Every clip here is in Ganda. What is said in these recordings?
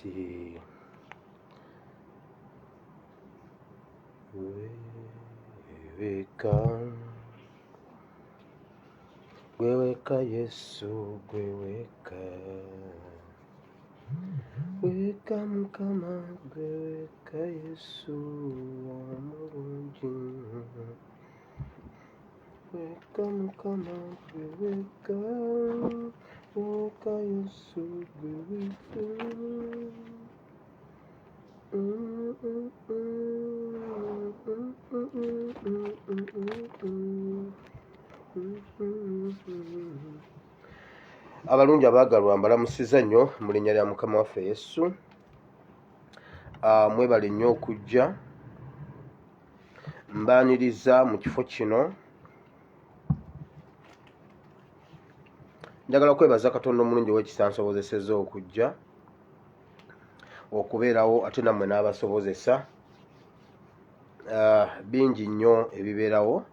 Kati weweka, gwe weka Yesu, gwe weka, weka Mukama, gwe weka Yesu omulungi. Weka Mukama, gwe weka, weka Yesu, gwe weka. Abalungi abaagalwa, mbalamusiza nnyo mu linnya lya Mukama waffe Yesu. Mwebale nnyo okujja, mbaaniriza mu kifo kino. Njagala kwebaza Katonda omulungi ow'ekisa ansobozesezza okujja okubeerawo ate nammwe n'abasobozesa. Bingi nnyo ebibeerawo,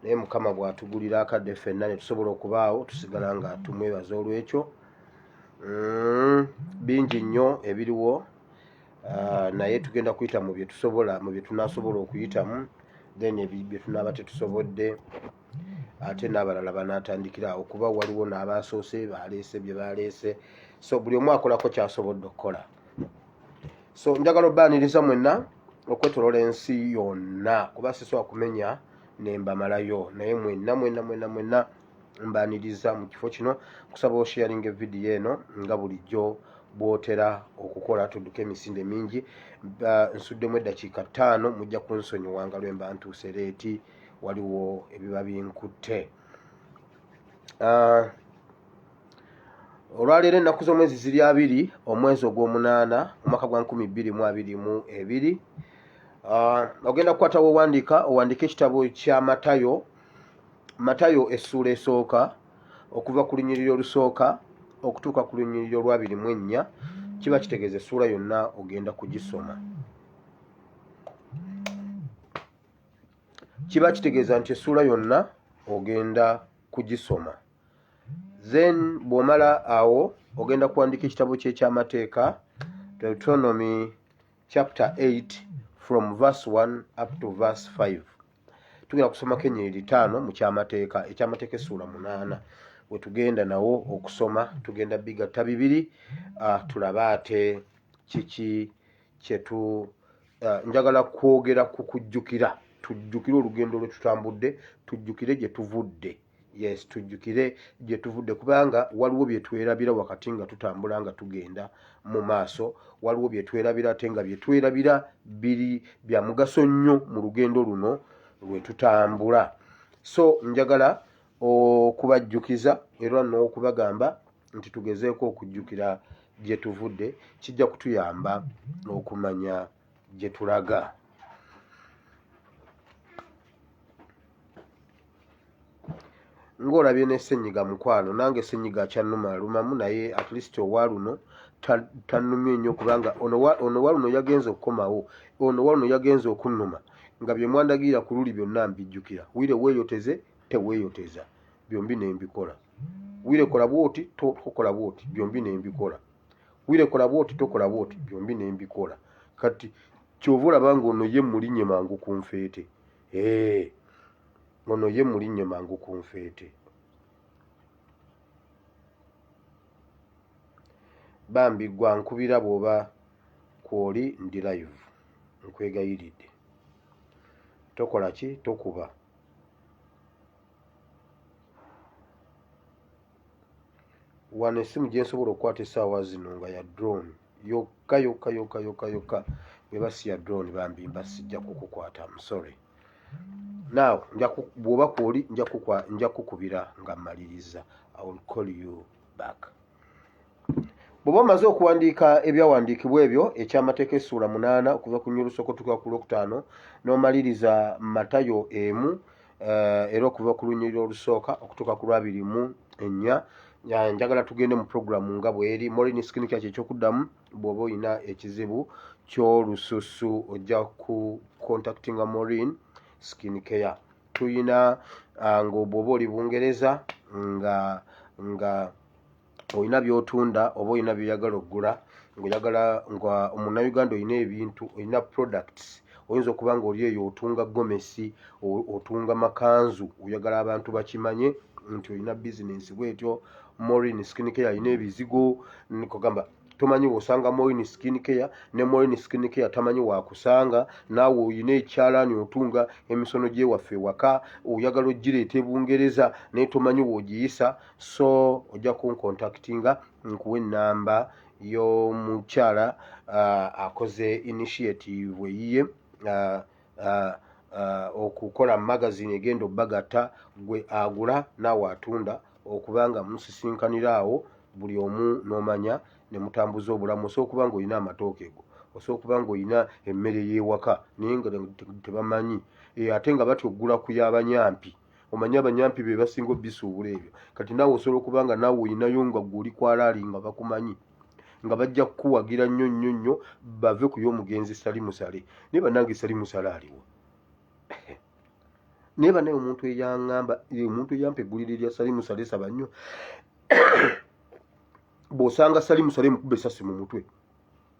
naye Mukama bw'atugulira akadde ffenna ne tusobola okubaawo, tusigala nga tumwebaza olw'ekyo. Bingi nnyo ebiriwo, naye tugenda kuyita mu bye tusobola, mu bye tunaasobola okuyitamu, then bye tunaaba tetusobodde ate n'abalala banaatandikira awo, kuba waliwo n'abaasoose baleese bye baleese. So buli omu akolako ky'asobodde okukola. So njagala obbaaniriza mwenna okwetoloola ensi yonna, kuba sisobola kumenya ne mbamalayo, naye mwenna mwenna mwenna mwenna mbaaniriza mu kifo kino. Kusaba osharinga evidiyo eno nga bulijjo bw'otera okukola, tudduke emisinde mingi. Nsuddemu eddakiika 5, mujja kunsonyiwa nga lwe mba ntuuse leeti, waliwo ebiba binkutte. Olwaleero ennaku z'omwezi ziri 20 omwezi ogw'omunaana omwaka gwa 2022. Ogenda kukwata wewandiika, owandiike ekitabo kya Matayo, Matayo essuula esooka okuva ku lunyiriri olusooka okutuuka ku lunyiriri olwabiri mu ennya. Kiba kitegeeza essuula yonna ogenda kugisoma. Kiba kitegeeza nti essuula yonna ogenda kugisoma. Then bw'omala awo ogenda kuwandiika ekitabo ky'ekyamateeka, Deuteronomy chapter 8 from verse 1 up to verse 5. Tugenda kusomako ennyiriri 5 mu kyamateeka, ekyamateeka essuula 8 we tugenda nawo okusoma. Tugenda bigatta bibiri, tulabe ate kiki kyetu njagala kwogera ku kujjukira. Tujjukire olugendo lwe tutambudde, tujjukire gye tuvudde. Yes, tujjukire gye tuvudde, kubanga waliwo bye twerabira wakati nga tutambula nga tugenda mu maaso. Waliwo bye twerabira, ate nga bye twerabira biri bya mugaso nnyo mu lugendo luno lwe tutambula. So njagala okubajjukiza era n'okubagamba nti tugezeeko okujjukira gye tuvudde, kijja kutuyamba okumanya gye tulaga. Ng'olabye ne ssenyiga, mukwano, nange ssenyiga akyannuma, alumamu, naye at least owa luno tannumye nnyo, kubanga ono wa luno yagenze okukomawo, ono wa luno yagenze okunnuma nga bye mwandagirira ku luli byonna mbijjukira. Wire weeyoteze, teweeyoteza, byombi ne mbikola. Wire kola bw'oti, tokola bw'oti, byombi ne mbikola. Wire kola bw'oti, tokola bw'oti, byombi ne mbikola. Kati kyova olaba ng'ono ye mulinnye mangu ku nfeete. Ee, ono ye mulinnye mangu ku nfeete. Bambi gwa nkubira bw'oba kw'oli, ndi live, nkwegayiridde tokola ki, tokuba. Wano essimu gye nsobola okukwata essaawa zino nga ya drone yokka yokka yokka yokka yokka. Bweba si ya drone, bambi mba sijja kukukwata, I'm sorry. Now bw'oba kw'oli nja kukubira nga mmaliriza. I will call you back. Bw'oba omaze okuwandiika ebyawandiikibwa ebyo, ekyamateeka essuula 8 okuva ku nnyulusoko tuka ku lwokutaano, n'omaliriza Matayo 1, era okuva ku lunyiriri olusooka okutuuka ku lwabiri mu ennya, njagala tugende mu puroguramu nga bw'eri. Morin Skin Care kyekyokuddamu. Bw'oba olina ekizibu ky'olususu, ojja ku contactinga Morin Skin Care. Tuyina nga bw'oba oli Bungereza nga Olina by'otunda oba olina by'oyagala okugula, ng'oyagala nga omunnayuganda olina ebintu, olina products, oyinza okuba ng'oli eyo otunga gomesi, otunga makanzu, oyagala abantu bakimanye nti olina bizinensi bwetyo. Maureen Skin Care alina ebizigo, nkugamba tomanyi wosanga Maureen Skin Care, ne Maureen Skin Care tamanyi wakusanga. Naawe olina ekyalaani otunga emisono gyewaffe ewaka, oyagala ogireeta e Bungereza naye tomanyi wogiyisa, so ojja kunkontaktinga nkuwa ennamba y'omukyala akoze initiative eyiye okukola magazine egenda obbagatta, gwe agula naawe atunda, okuba nga musisinkanira awo buli omu n'omanya ne mutambuza obulamu. Osobola okuba ng'olina amatooke go, osobola okuba ng'olina emmere y'ewaka naye nga tebamanyi, ate nga batya okugula ku y'abanyampi. Omanyi abanyampi be basinga obisuubula ebyo. Kati naawe osobola okuba nga naawe olinayo nga gwe oli kwalaali nga bakumanyi, nga bajja kukuwagira nnyo nnyo nnyo, bave ku y'omugenzi Salimu Sale. Naye bannange Salimu Sale aliwo? Naye bannaye omuntu eyaŋŋamba, omuntu eyampa eggulire lya Salimu Sale, saba nnyo bw'osanga Salimu Sale mukuba essasi mu mutwe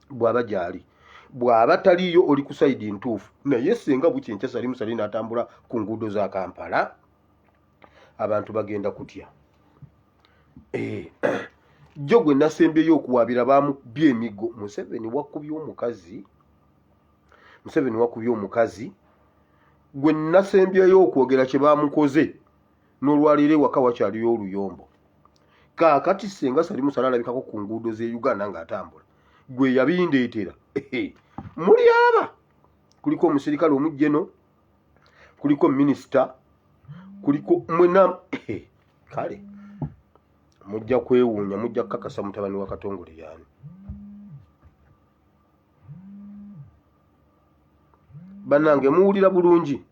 bw'aba gy'ali. Bw'aba taliiyo oli ku sayidi ntuufu, naye singa bukya enkya Salimu Sale n'atambula ku nguudo za Kampala, abantu bagenda kutya. Jjo gwe nasembyeyo okuwaabira baamukubye emiggo. Museveni wakubye omukazi, Museveni wakubye omukazi gwe nasembyeyo okwogera kye baamukoze, n'olwaleero ewaka wakyaliyo oluyombo. Kaakati singa Salimu Sale alabikako ku nguudo z'e Uganda ng'atambula, gwe yabindeetera. Muli aba kuliko omusirikale omujjeno, kuliko minisita, kuliko mwena. Kale mujja kwewuunya, mujja kukakasa mutabani wa Katongole yaani. Bannange muwulira bulungi?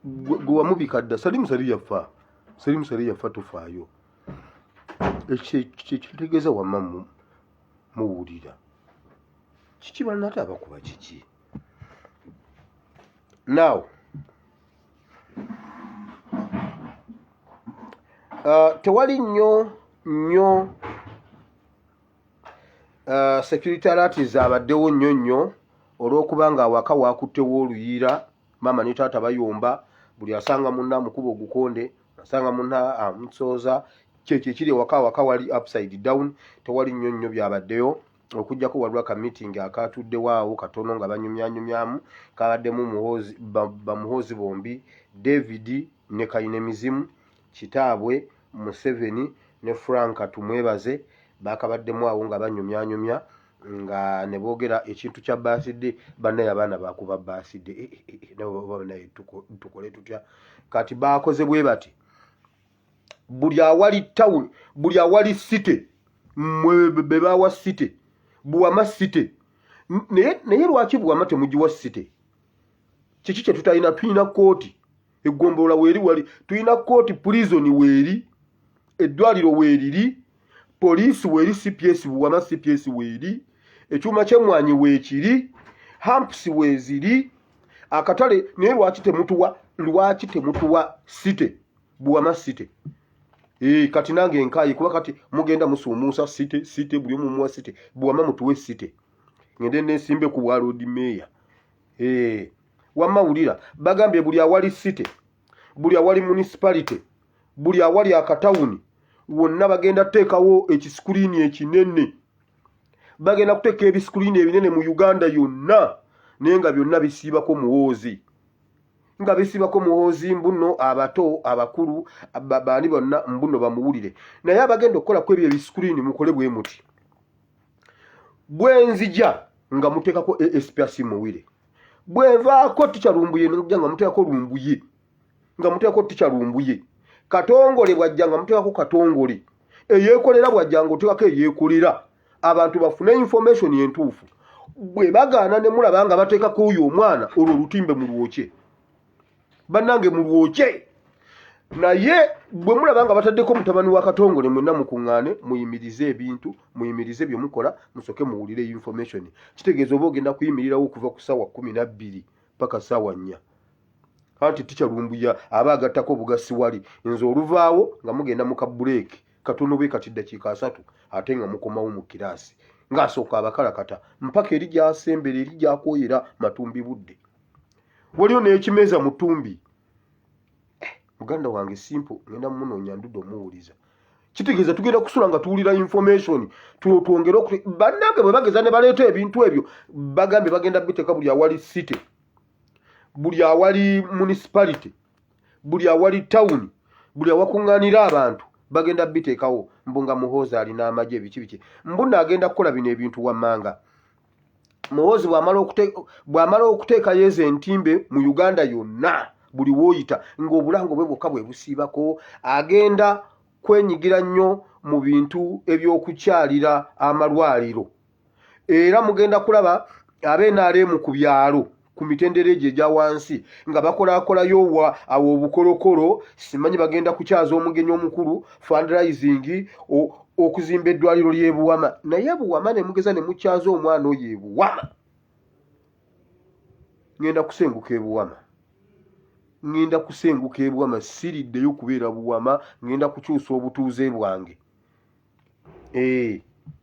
Gwe wamubika dda. Salimu Sali yafa, Salimu Sali yafa, tofaayo. Ekyo kitegeeza wamma muwulira kiki? Bannate abakuba kiki? Now tewali nnyo nnyo security alert zabaddewo nnyo nnyo olw'okuba nga awaka wakuttewo oluyiira, maama ne taata bayomba, buli asanga munna amukuba ogukonde, asanga munna amusooza. Kyekyo ekiri ewaka, awaka wali upside down. Tewali nnyo nnyo byabaddeyo okuggyako waliwo aka meeting akatuddewo awo katono nga banyumyanyumyamu, kabaddemu Muhoozi, bamuhoozi bombi, David ne Kainemizimu, kitaabwe Museveni ne Frank Tumwebaze, bakabaddemu awo nga banyumyanyumya nga ne boogera ekintu kya birthday. Bannaye abaana bakuba birthday, naye tukole tutya? Kati bakoze bwe bati: buli awali town, buli awali city, mwe be bawa city, Buwama city. Naye lwaki Buwama temugiwa city? Kiki kye tutalina? Tulina kooti, eggombolola weeri wali, tulina kooti, prison weeri, eddwaliro weeriri, poliisi weeri, CPS, Buwama CPS weeri, ekyuma ky'emmwanyi weekiri, hamps weeziri, akatale. Naye lwaki temutuwa city, Buwama city? Kati nange nkaaye kuba kati mugenda musuumuusa city, city, buli omu muwa city. Buwama mutuwe city, ngende nesimbe ku bwa lord mayor. Wamma wulira, bagambye buli awali city, buli awali municipality, buli awali akatawuni wonna bagenda kuteekawo ekisikuliini ekinene. Bagenda kuteeka ebisikuliini ebinene mu Uganda yonna, naye nga byonna bisiibako Muhoozi, nga bisiibako Muhoozi. Mbuno abato, abakulu, baani bonna mbuno bamuwulire. Naye abagenda okukola ku ebyo ebisikuliini, mukole bwe muti: bwenzija nga muteekako ASP Asimuwire, bwenvaako tica Lumbuye nojja nga muteekako Lumbuye, nga muteekako tica Lumbuye, Katongole bwajja nga muteekako Katongole, eyeekolera bwajja nga oteekako eyeekolera, abantu bafune information entuufu. Bwe bagaana ne mulaba nga bateekako oyo omwana, olwo olutimbe mulwokye. Bannange mulwokye. Naye bwe mulaba nga bataddeko mutabani wa Katongole, mwenna mukuŋŋaane, muyimirize ebintu, muyimirize bye mukola, musooke muwulire information. Kitegeeza oba ogenda kuyimirirawo okuva ku ssaawa 12 paka ssaawa 4. Anti tica Lumbuya aba agattako obugasi wali nze oluvaawo nga mugenda mu kabuleeki katono bwe kati ddakiika 30, ate nga mukomawo mu kiraasi ng'asooka abakalakata mpaka eri gy'asembera, eri gy'akooyera matumbi budde. Waliyo n'ekimeeza mu ttumbi. Muganda wange simple, ngenda munoonya ndudde omuwuliza. Kitegeeza tugenda kusula nga tuwulira information, twongere bannange bwe bageza ne baleeta ebintu ebyo. Bagambye bagenda biteeka buli awali city, buli awali municipality, buli awali town, buli awakuŋŋaanira abantu bagenda biteekawo. Mbu nga Muhoozi alina amagye, biki biki, mbu naagenda kukola bino ebintu wammanga. Muhoozi bw'amala okuteekayo ezo entimbe mu Uganda yonna, buli wooyita ng'obulango bwe bwokka bwe busiibako, agenda kwenyigira nnyo mu bintu ebyokukyalira amalwaliro. Era mugenda kulaba ab'NRM ku byalo, ku mitendera egyo egya wansi, nga bakolakolayo awo obukolokolo. Simanyi bagenda kukyaza omugenyi omukulu, fundraising, okuzimba eddwaliro ly'e Buwama. Naye Buwama ne mugeza ne mukyaza omwana oyo e Buwama. Ŋŋenda kusenguka e Buwama, ŋŋenda kusenguka e Buwama, siriddeyo kubeera Buwama, ŋŋenda kukyusa obutuuze bwange.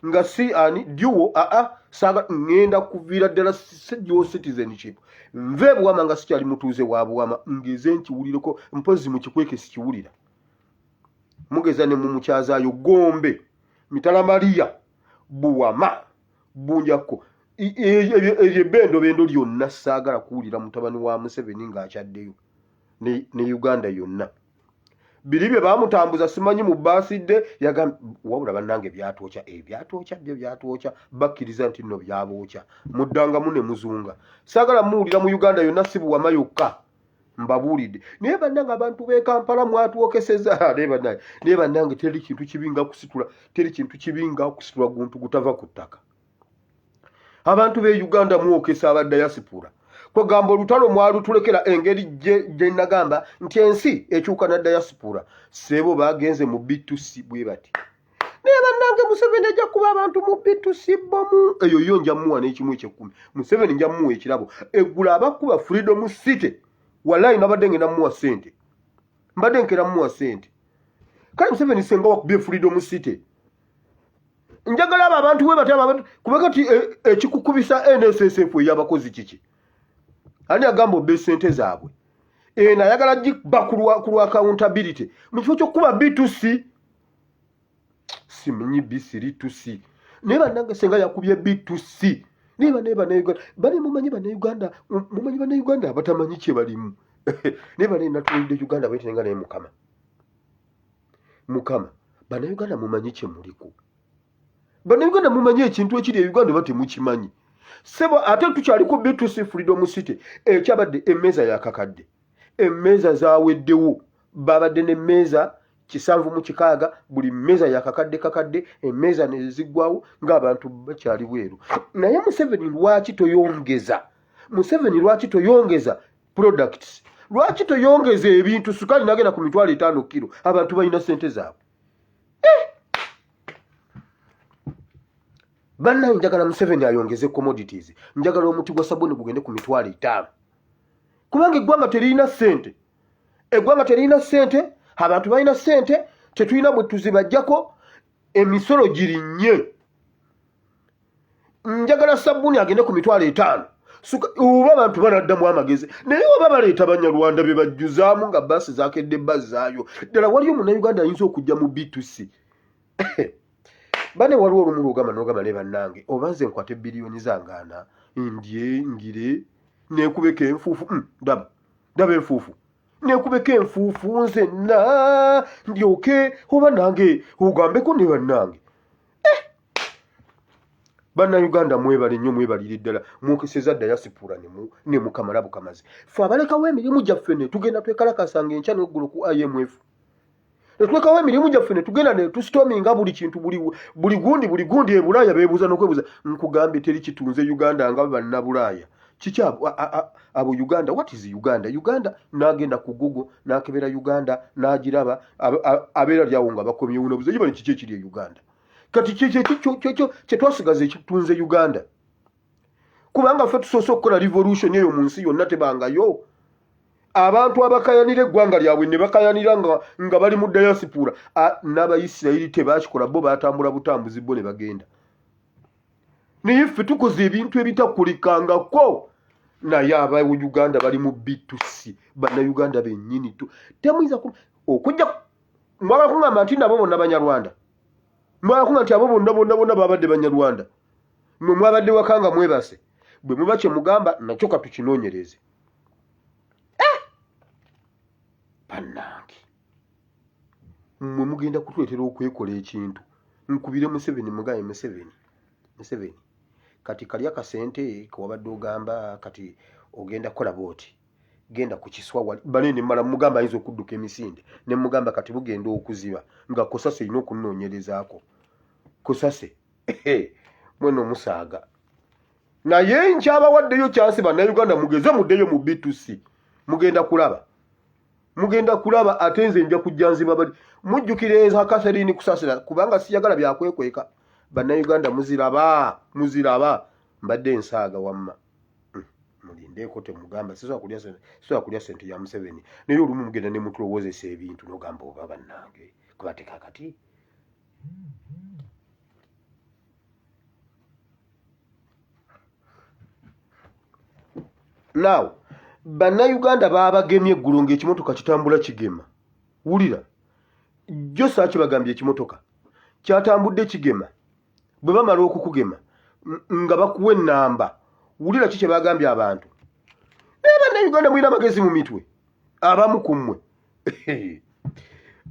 Nga si ani dual, aa saaga ŋŋenda kuviira ddala si dual citizenship, nve e Buwama nga sikyali mutuuze wa Buwama, ngeze nkiwulireko mpozi mu kikweke sikiwulira. Mugeza ne mumukyazaayo Gombe, Mitala Maria, Buwama, Bunjakko, eryo ebbendobendo lyonna. Saagala kuwulira mutabani wa Museveni ng'akyaddeyo ne Uganda yonna. Biri bye baamutambuza simanyi mu baasidde yagambye, wabula bannange byatwokya, ebyatwokya byo byatwokya, bakkiriza nti nno byabookya, muddangamu ne muzunga. Saagala muwulira mu Uganda yonna, si Buwama yokka, mbabuulidde. Naye bannange abantu b'e Kampala mwatwokeseza. Naye bannange, naye bannange, teri kintu kibi nga kusitula, teri kintu kibi nga kusitula guntu gutava ku ttaka. Abantu b'e Uganda mwokesa aba diaspora. Kwegamba olutalo mwalutulekera. Engeri gye nagamba nti ensi ekyuka na diaspora, seebo bagenze mu B2C bwe bati. Naye bannange, Museveni ajja kuba abantu mu B2C bomu eyo yo nja muwa n'ekimu ekyekkumi. Museveni nja muwa ekirabo eggula abakuba Freedom City. Wallayi nabadde ngenda muwa ssente, mbadde nkera muwa ssente. Kale Museveni senga wakubye Freedom City, njagala abo abantu bwe batya abantu, kuba kati ekikukubisa NSSF ey'abakozi kiki? Ani agamba obba esente zaabwe? Eno ayagala gikuba ku lwa accountability mu kifo ky'okukuba B2C, simanyi B3 2C. Naye bannange, senga yakubye B2C, naye banaye Bannayuganda bane, mumanyi Bannayuganda, mumanyi Bannayuganda abatamanyi kye balimu. Naye banaye, natuulidde Uganda bwetenga. Naye Mukama, Mukama, Bannayuganda mumanyi kye muliko? Bannayuganda mumanyi ekintu ekiri e Uganda oba temukimanyi? Sebo, ate tukyali ku B2C Freedom City. Ekyabadde emmeeza yakakadde, emmeeza zaweddewo. Babadde n'emmeeza 76, buli mmeeza yakakadde kakadde, emmeeza neziggwawo ng'abantu bakyali bweru. Naye Museveni lwaki toyongeza? Museveni lwaki toyongeza products? Lwaki toyongeza ebintu? Sukaali nagenda ku 50,000 kiro, abantu balina sente zaabwe. Bannaye, njagala Museveni ayongeze commodities. Njagala omuti gwa sabuni gugende ku 50,000, kubanga eggwanga teririna ssente, eggwanga teririna ssente, abantu balina ssente, tetulina bwe tuzibajjako, emisolo girinnye. Njagala sabbuuni agende ku 50,000, oba abantu banaddamu amagezi. Naye oba baleeta Banyarwanda be bajjuzaamu nga baasi zakedde bazzaayo ddala, waliyo Munnayuganda ayinza okujja mu B2C? Bane, waliwo olumu lwogamba nogamba, ne bannange, oba nze nkwate biliyoni zange ana ndye ngire nekubeko enfuufu. Ndaba ndaba enfuufu, nekubeko enfuufu nzenna ndyoke oba nange ogambeko ne bannange. Bannayuganda mwebale nnyo, mwebalire ddala, mwokeseza diaspora ne mukamala bukamazi. Fe abalekawo emirimu gyaffe ne tugenda twekalakasanga enkya n'eggulo ku IMF, netulekawo emirimu gyaffe ne tugenda ne tustorminga buli kintu, buli gundi, buli gundi e Bulaaya. Beebuuza n'okwebuuza. Nkugambye, teri kitunze Uganda nga bannabulaaya. Kiki abo Uganda? What is Uganda? Uganda n'agenda ku Google n'akebera Uganda n'agiraba, abeera lyawo nga bakomyewo nabuza yibali, kiki ekiri e Uganda? Kati kyekyo kyetwasigaza ekitunze Uganda, kubanga ffe tusoose okukola revolution eyo mu nsi yonna, tebangayo. Abantu abakayanira eggwanga lyabwe ne bakayanira nga bali mu diaspora, n'Abayisirayiri tebakikola, bo batambula butambuzi bo ne bagenda. Naye ffe tukoze ebintu ebitakulikangako. Naye aba Uganda bali mu B2C, Bannayuganda bennyini tu temuyinza okujja mwagala kuŋŋamba nti nabo bonna Banyarwanda, mwagala kuŋŋamba nti abo bonna bonna bonna babadde Banyarwanda, mmwe mwabadde waka nga mwebase. Bwe muba kye mugamba nakyo katukinoonyereze. Bannange, mmwe mugenda kutuleetera okwekola ekintu. Nkubire Museveni mugambe, Museveni, Museveni, kati kali akasente kewabadde ogamba kati ogenda kukola bwoti, genda ku kiswa wali bane ne mmala mugamba ayinza okudduka emisinde, ne mugamba kati bugenda okuziba nga Kosase erina okunoonyerezaako. Kosase mwena omusaaga, naye nkyabawaddeyo kyansi. Bannayuganda mugeze muddeyo mu B2C, mugenda kulaba, mugenda kulaba. Ate nze nja kujja nziba bali mujjukira eza Catherine Kusasira, kubanga siyagala byakwekweka. Bannayuganda muziraba, muziraba. Mbadde nsaaga wamma. Mulindeeko, temugamba sisobola kulya sente ya Museveni. Naye olumu mugenda ne mutulowoozesa ebintu n'ogamba oba bannange kubateeka kati. Now Bannayuganda baabagemye eggulo ng'ekimotoka kitambula kigema. Wulira jjo saakibagambye, ekimotoka kyatambudde kigema. Bwe bamala okukugema nga bakuwa ennamba, wulira ki kye bagambye abantu. Naye Bannayuganda mulina amagezi mu mitwe, abamu ku mmwe.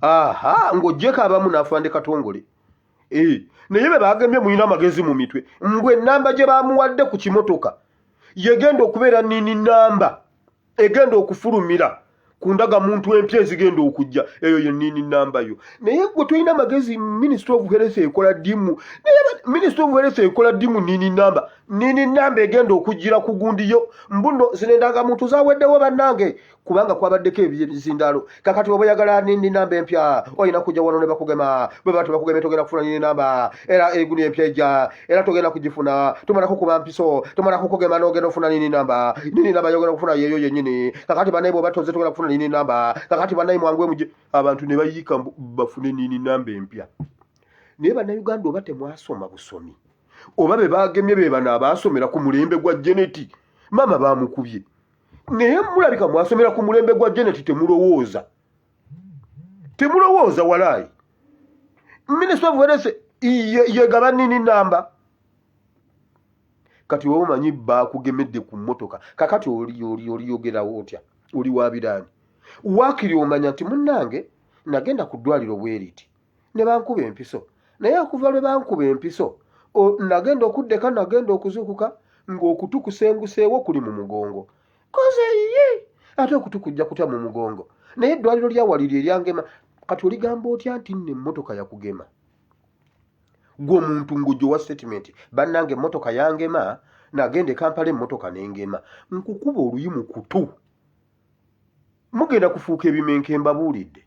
Aha, ng'oggyeko abamu n'afande Katongole. Naye be bagemye mulina amagezi mu mitwe. Mbwe ennamba gye bamuwadde ku kimotoka yegenda okubeera NIN namba egenda okufulumira ku ndagamuntu empya ezigenda okujja, eyo ye NIN namba yo. Naye gwe tolina magezi. Ministry of Health ekola ddimu, naye Ministry of Health ekola ddimu NIN namba? NIN namba egenda okujjira ku gundi yo mbuno zino endagamuntu zaweddewo bannange, kubanga kwabaddeko ebizindaalo. Kakati oba oyagala NIN namba empya, olina kujja wano ne bakugema. Bwe baba tebakugemye, togenda kufuna NIN namba. Era eguni empya ejja, era togenda kugifuna. Tumala kukuba mpiso, tumala kukugema n'ogenda ofuna NIN namba. NIN namba yogenda kufuna yeeyo yennyini. Kakati bannaye bw'oba toze, togenda kufuna NIN namba. Kakati bannaye mwanguwe muje. Abantu ne bayiika bafune NIN namba empya. Naye Bannayuganda oba temwasoma busomi, oba be bagemye be bano abaasomera ku mulembe gwa Janet. Maama baamukubye, naye mulabika mwasomera ku mulembe gwa Janet. Temulowooza, temulowooza walaayi. Minister of Health yegaba NIN namba. Kati wowe omanyi bakugemedde ku mmotoka, kakati oli oli oliyogerawo otya? Oli wabiraani? Waakiri omanya nti munnange nagenda ku ddwaliro bweriti ne bankuba empiso, naye okuva lwe bankuba empiso nagenda okuddeka, nagenda okuzuukuka ng'okutu kusenguseewo kuli mu mugongo. Koze ye ate okutu kujja kutya mu mugongo? Naye eddwaliro lya waliri eryangema. Kati oligamba otya nti nno emmotoka yakugema? Gwe omuntu ng'ojja owa statement, bannange emmotoka yangema, nagenda e Kampala emmotoka nengema. Nkukuba oluyi mu kutu, mugenda kufuuka ebimenke, mbabuulidde.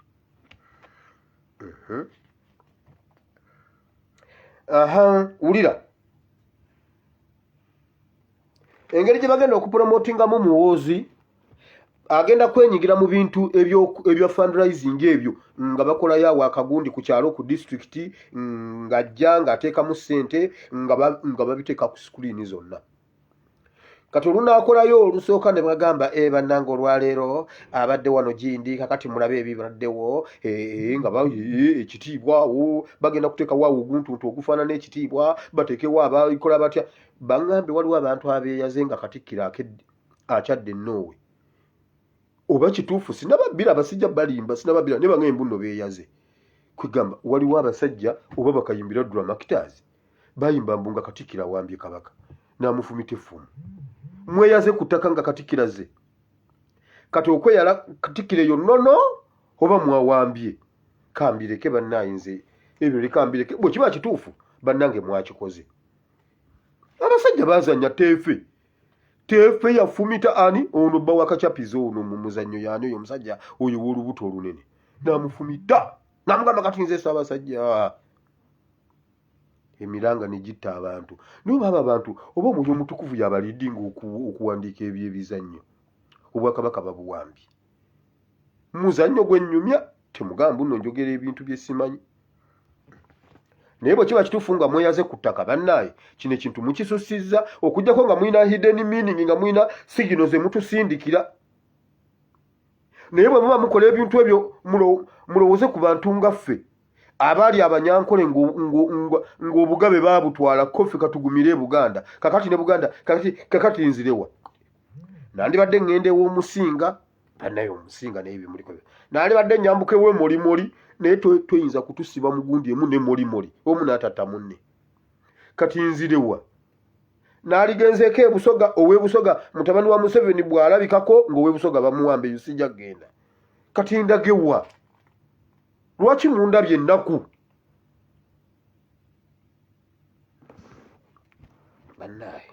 Aha, wulira engeri gye bagenda okupromotingamu Muwoozi. Agenda kwenyigira mu bintu ebya fundraising ebyo, nga bakolayo awo akagundi ku kyalo, ku disitulikiti, ng'ajja ng'ateekamu ssente, nga babiteeka ku screen zonna. Kati olunaakolayo olusooka ne bagamba, e bannange, olwaleero abadde wano gindi, kakati mulabe ebibaddewo. Nga ekitiibwa awo bagenda kuteekawo awo oguntuntu ogufaanana ekitiibwa, bateekewo abakola batya. Baŋŋambe waliwo abantu abeeyaze nga Katikkiro akyadde ennoowe. Oba kituufu sinababbira, abasijja balimba, sinababbira, naye baŋŋambe mbu nno beeyaze. Kwegamba waliwo abasajja oba bakayimbira drama actors bayimba mbu nga Katikkiro awambye Kabaka n'amufumita effumu. Mweyaze ku ttaka nga Katikkiro azze. Kati okweyala Katikkiro eyo nnono oba mwawambye? Kambireke bannaaye, nze ebyo leka mbireke. Bwe kiba kituufu, bannange mwakikoze. Abasajja bazanya teefe teefe. Yafumita ani ono bba wa Kachapizo ono mu muzannyo? Yaani oyo omusajja oyo w'olubuto olunene? N'amufumita n'amugamba kati nze Ssaabasajja. Emiranga ne gitta abantu. Naye oba abo abantu, oba Omwoyo Omutukuvu yabalidinga okuwandiika ebyebizannyo, obwakabaka babuwambye. Muzannyo gwe nnyumya, temugamba nno njogera ebintu bye simanyi. Naye bwe kiba kituufu nga mweyaze ku ttaka, bannaaye kino ekintu mukisusizza, okuggyako nga mulina hidden meaning, nga mulina sigino ze mutusindikira. Naye bwe muba mukola ebintu ebyo, mulowooze ku bantu nga ffe abaali Abanyankole ng'obugabe baabutwala, ko ffe katugumire e Buganda. Kakati ne Buganda kakati nzirewa? Nandibadde ŋŋenda ew'Omusinga, bannaye Omusinga naye bimuliko. Nandibadde nyambuka ew'Emolimoli, naye toyinza kutusiba mugundi emu ne Molimoli omu n'atatta munne. Kati nzirewa? Naaligenzeeko e Busoga, ow'e Busoga mutabani wa Museveni bw'alabikako ng'ow'e Busoga bamuwamba, eyo sijja kugenda. Kati ndagewa? Lwaki mundabye ennaku, bannaaye?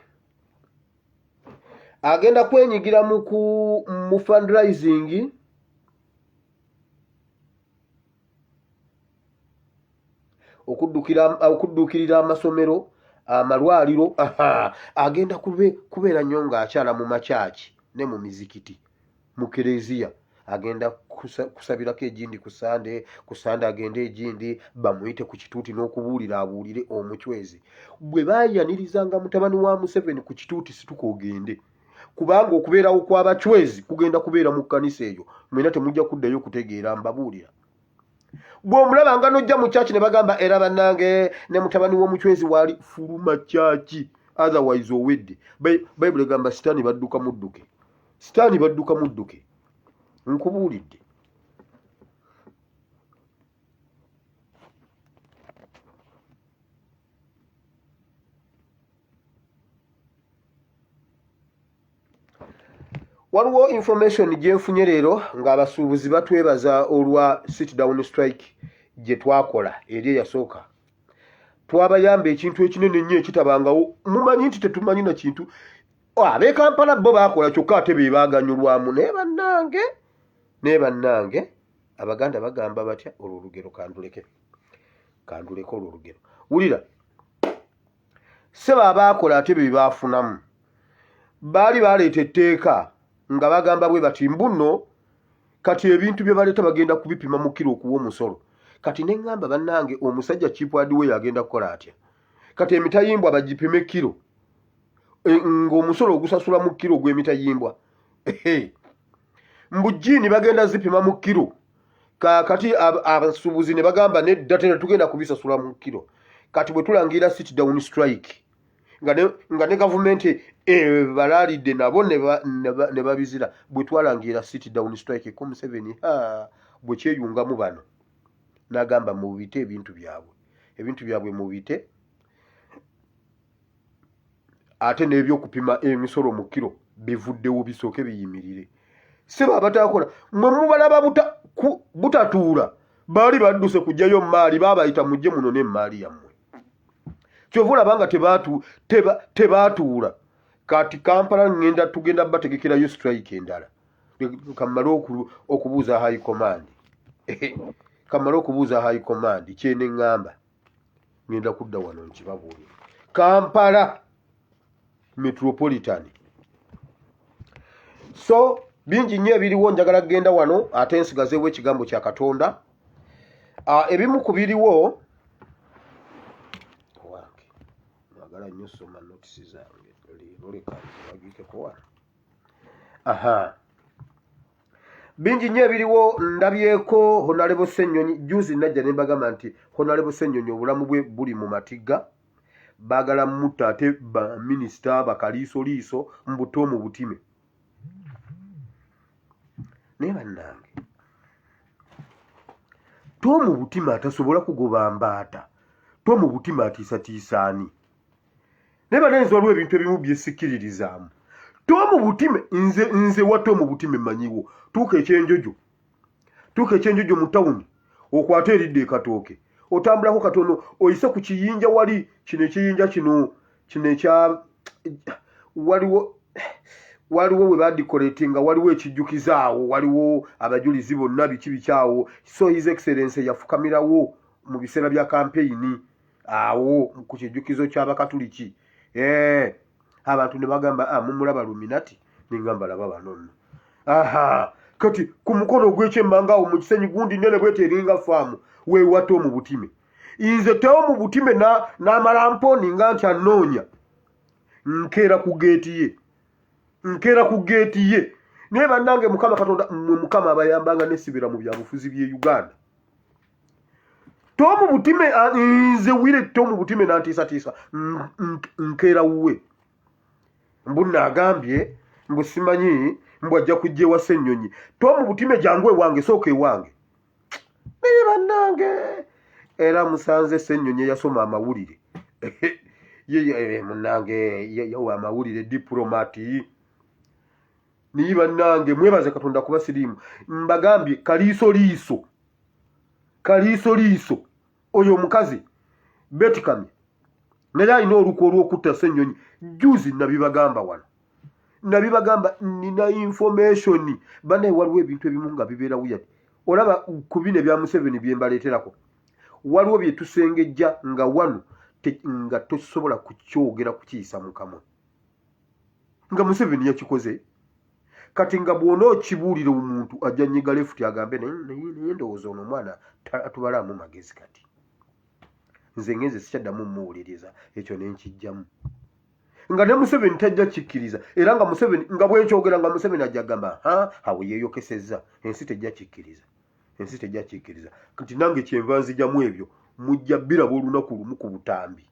Agenda kwenyigira mu fundraising okudduukirira amasomero, amalwaliro. Agenda kubeera nnyo ng'akyala mu makyaki ne mu mizikiti, mu kereziya. Agenda kusabirako egindi ku Sande, ku Sande agende egindi bamuyite ku kituuti n'okubuulira, abuulire Omucwezi. Bwe baayanirizanga mutabani wa Museveni ku kituuti, situka ogende, kubanga okubeerawo kw'Abacwezi kugenda kubeera mu kkanisa eyo. Mwena temujja kuddayo kutegeera, mbabuulira. Bw'omulaba nga nojja mu kyaki ne bagamba era bannange ne mutabani w'Omucwezi waali, fuluma kyaki, otherwise owedde. Bayibuli egamba Sitaani badduka mudduke, Sitaani badduka mudduke, nkubuulidde. Waliwo information gyenfunye leero ng'abasuubuzi batwebaza olwa sit down strike gye twakola eri eyasooka. Twabayamba ekintu ekinene ennyo ekitabangawo. Mumanyi nti tetumanyi na kintu. Ab'e Kampala bo baakola kyokka ate be baaganyulwamu. Naye bannange, naye bannange, Abaganda bagamba batya olwo olugero? Kanduleke, kanduleke olwo olugero. Wulira ssebo, abaakola ate be baafunamu. Baali baleeta etteeka nga bagamba bwe bati mbuno kati ebintu bye baleeta bagenda kubipima mu kiro okuwa omusolo. Kati ne ŋŋamba, bannange, omusajja Cheap Hardware agenda kukola atya kati emitayimbwa bagipime kiro, ng'omusolo ogusasula mu kiro ogw'emitayimbwa? Mbu jiini bagenda zipima mu kiro. Kakati abasuubuzi ne bagamba nedda, tera tugenda kubisasula mu kiro. Kati bwe tulangira sit down strike nga ne gavumenti ebalaalidde nabo ne babizira. Bwe twalangira sit down strike ko Museveni bwe kyeyungamu bano n'agamba mubite ebintu byabwe, ebintu byabwe mubite, ate n'ebyokupima emisolo mu kiro bivuddewo, bisooke biyimirire. Seba abatakola mwe mubalaba butatuula, baali badduse kujjayo maali, baabayita mujje muno n'emaali yammwe. Kyova olaba nga tebaatuula. Kati Kampala ngenda tugenda bategekerayo strike endala. Kamale okubuuza high command, kamale okubuuza high command kyene ŋŋamba, ngenda kudda wano nkibabuulire. Kampala Metropolitan. So bingi nnyo ebiriwo, njagala kugenda wano ate nsigazeewo ekigambo kya Katonda. Ebimu ku biriwo, wange mwagala nnyo soma notisi zange leero, leka nzibagiikeko wano. Aha, bingi nnyo ebiriwo. Ndabyeko Honorable Ssenyonyi juzi najja ne mbagamba nti Honorable Ssenyonyi obulamu bwe buli mu matigga, baagala mutta, ate baminisita bakaliisoliiso mbuto mu butime. Naye bannange, Tomu Butima atasobola kugoba mbaata, Tomu Butima atiisatiisaani? Naye banenzi, waliwo ebintu ebimu byesikkiririzaamu. Tomu Butime, nze wa Tomu Butime manyiwo. Tuuka ekyenjojo, tuuka ekyenjojo mu tawuni, okwate eridda ekatooke, otambulako katono oyise ku kiyinja, wali kino ekiyinja kino kino ekya waliwo we badecoratinga, waliwo ekijjukizo awo, waliwo abajulizi bonna biki bikyawo. So His Excellence yafukamirawo mu biseera bya kampeyini awo ku kijjukizo ky'Abakatuliki. Abantu ne bagamba, ah, mumulaba Luminati, nengamba laba bano nno. Aha, Kati ku mukono ogw'ekyemmanga awo mu Kisenyi, gundi nene bwete eringa faamu, weewa Tomu Butime. Nze Tomu Butime n'amala mpooni nga nti anoonya, nkeera ku geeti ye, nkeera ku geeti ye. Naye bannange, Mukama Katonda mmwe Mukama abayambanga nesibira mu byabufuzi by'e Uganda. Tomu Butime, nze wire Tomu Butime nantiisatiisa, nkeera wuwe. Mbu naagambye mbu simanyi mbu ajja kujja ewa Ssennyonyi. Tomu Butime, jangu ewange, sooka ewange. Naye bannange, era musanze Ssennyonyi eyasoma amawulire. Ye munnange yawa amawulire, diplomat. Naye bannange, mwebaze Katonda kuba siriimu. Mbagambye kaliiso liiso, kaliiso liiso. Oyo omukazi Betikamye naye alina olukwe olw'okutta Ssennyonyi. Juzi nabibagamba wano, nabibagamba, nina information. Banaye, waliwo ebintu ebimu nga bibeera weird. Olaba ku bino ebya Museveni bye mbaleeterako, waliwo bye tusengejja nga wano nga tosobola kukyogera kukiyisa mu kamwa nga Museveni yakikoze. Kati nga bw'ona okibuulira omuntu, ajja nyiga left, agambe naye ndowooza ono omwana atubalaamu magezi. Kati nze ngenze sikyaddamu muwuliriza ekyo nenkijjamu, nga ne Museveni tajja kikkiriza. Era nga Museveni, nga bwenkyogera, nga Museveni ajja gamba, ha, awo yeeyokesezza. Ensi tejja kikkiriza, ensi tejja kikkiriza. Kati nange kyenva nzijamu ebyo, mujja biraba olunaku lumu ku butambi.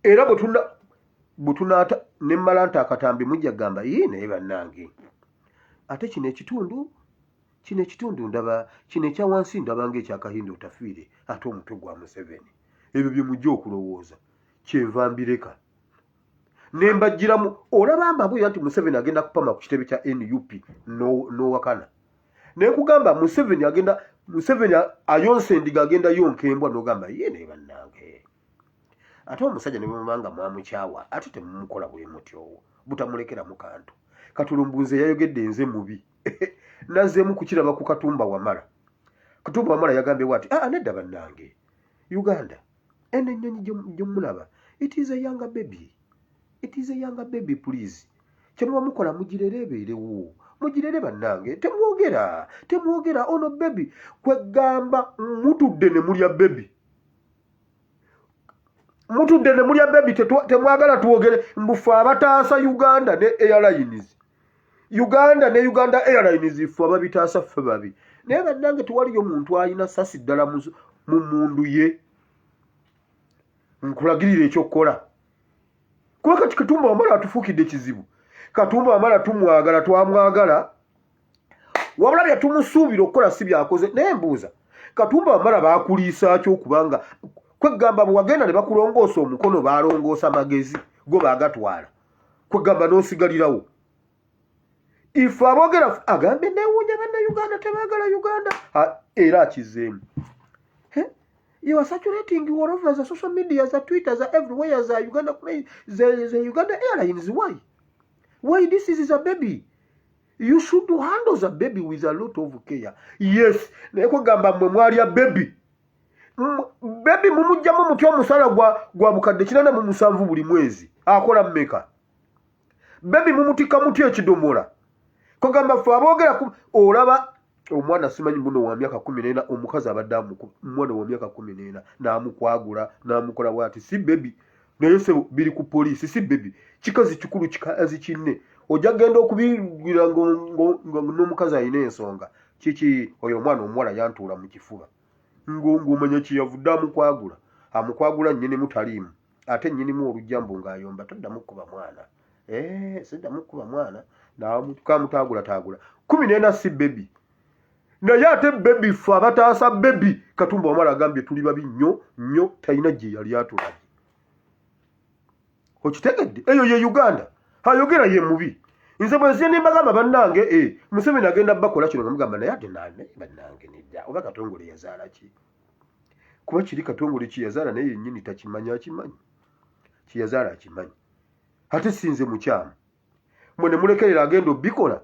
Era bwe tunaata ne mmala nti akatambi, mujja kugamba, ii, naye bannange, ate kino ekitundu, kino ekitundu ndaba kino ekya wansi ndaba ng'ekyakahinda otafiire, ate omutwe gwa Museveni. Ebyo bye mujja okulowooza. Kyenva mbireka ne mbagiramu. Olaba mbabuulira nti Museveni agenda kupama ku kitebe kya NUP n'owakana. Naye kugamba Museveni agenda, Museveni ayonsa endiga, agenda yonka embwa, n'ogamba, ye naye bannange, ate omusajja ne bwemubanga mwamukyawa, ate temumukola bwe mutyo, butamulekeramu kantu. Katulumbu nze yayogedde nze mubi, nazzeemu kukiraba ku Katumba Wamala. Katumba Wamala yagambye bwati, aa, nedda bannange, Uganda eno ennyonyi gyemulaba, it is a younger baby, it is a younger baby. Please, kyemuba mukola mugirere ebeerewo, mugirere bannange, temwogera, temwogera ono baby. Kwegamba mutudde ne mulya baby, mutudde ne mulya baby. Temwagala twogere mbufe abataasa Uganda ne Airlines, Uganda ne Uganda Airlines, ffe ababitaasa, ffe babi. Naye bannange, tewaliyo muntu alina sasi ddala mu mundu ye nkulagirira ekyokukola. Kuba kati Katumba Wamala atufuukidde kizibu. Katumba Wamala tumwagala, twamwagala, wabula bye tumusuubira okukola si byakoze. Naye mbuuza, Katumba Wamala baakuliisaaki? Okubanga kwegamba bwe wagenda ne bakulongoosa omukono, baalongoosa magezi go baagatwala, kwegamba n'osigalirawo. Ife aboogera agambe, newuunya Bannayuganda tebaagala Uganda. Era akizeemu, you are saturating all over the social media, the Twitter, the everywhere, the Uganda, the Uganda Airlines. Why? This is a baby. You should handle the baby with a lot of care. Yes, naye kwegamba mmwe mwalya baby. Baby mumugjamu mutya omusala gwa bukadde 87 buli mwezi? Akola mmeka? Baby mumutikka mutya ekidomola? Kugamba ffe aboogera, olaba omwana simanyi muno wa myaka 14, omukazi abadde omwana wa myaka 14 n'amukwagula n'amukola bwati. Si baby? Naye sebo, biri ku poliisi. Si baby? Kikazi kikulu, kikazi kinne. Ojja kgenda okubirira n'omukazi alina ensonga. Kiki oyo omwana omuwala yantuula mu kifuba, ng'omanya kyeyavudde amukwagula, amukwagula nnyinimu taliimu, ate nnyinimu olujja mbu ng'ayomba, toddamu kuba mwana. Eh, siddamu kuba mwana. Kamutaagulataagula 14, si baby? Naye ate baby, ffe abataasa baby, Katumba Wamala agambye tuli babi nnyo nnyo. Talina gye yali atulabye. Okitegedde? Eyo ye Uganda. Ayogera ye mubi. Nze bwe nziye nembagamba, bannange, Museveni agenda bakola kino, nga mugamba, naye ate nane bannange, nedda. Oba Katongole yazaala ki? Kuba kiri Katongole kiyazaala naye yennyini takimanyi. Akimanyi kiyazaala, akimanyi. Ate sinze mukyamu, mwe ne mulekerera agenda obikola.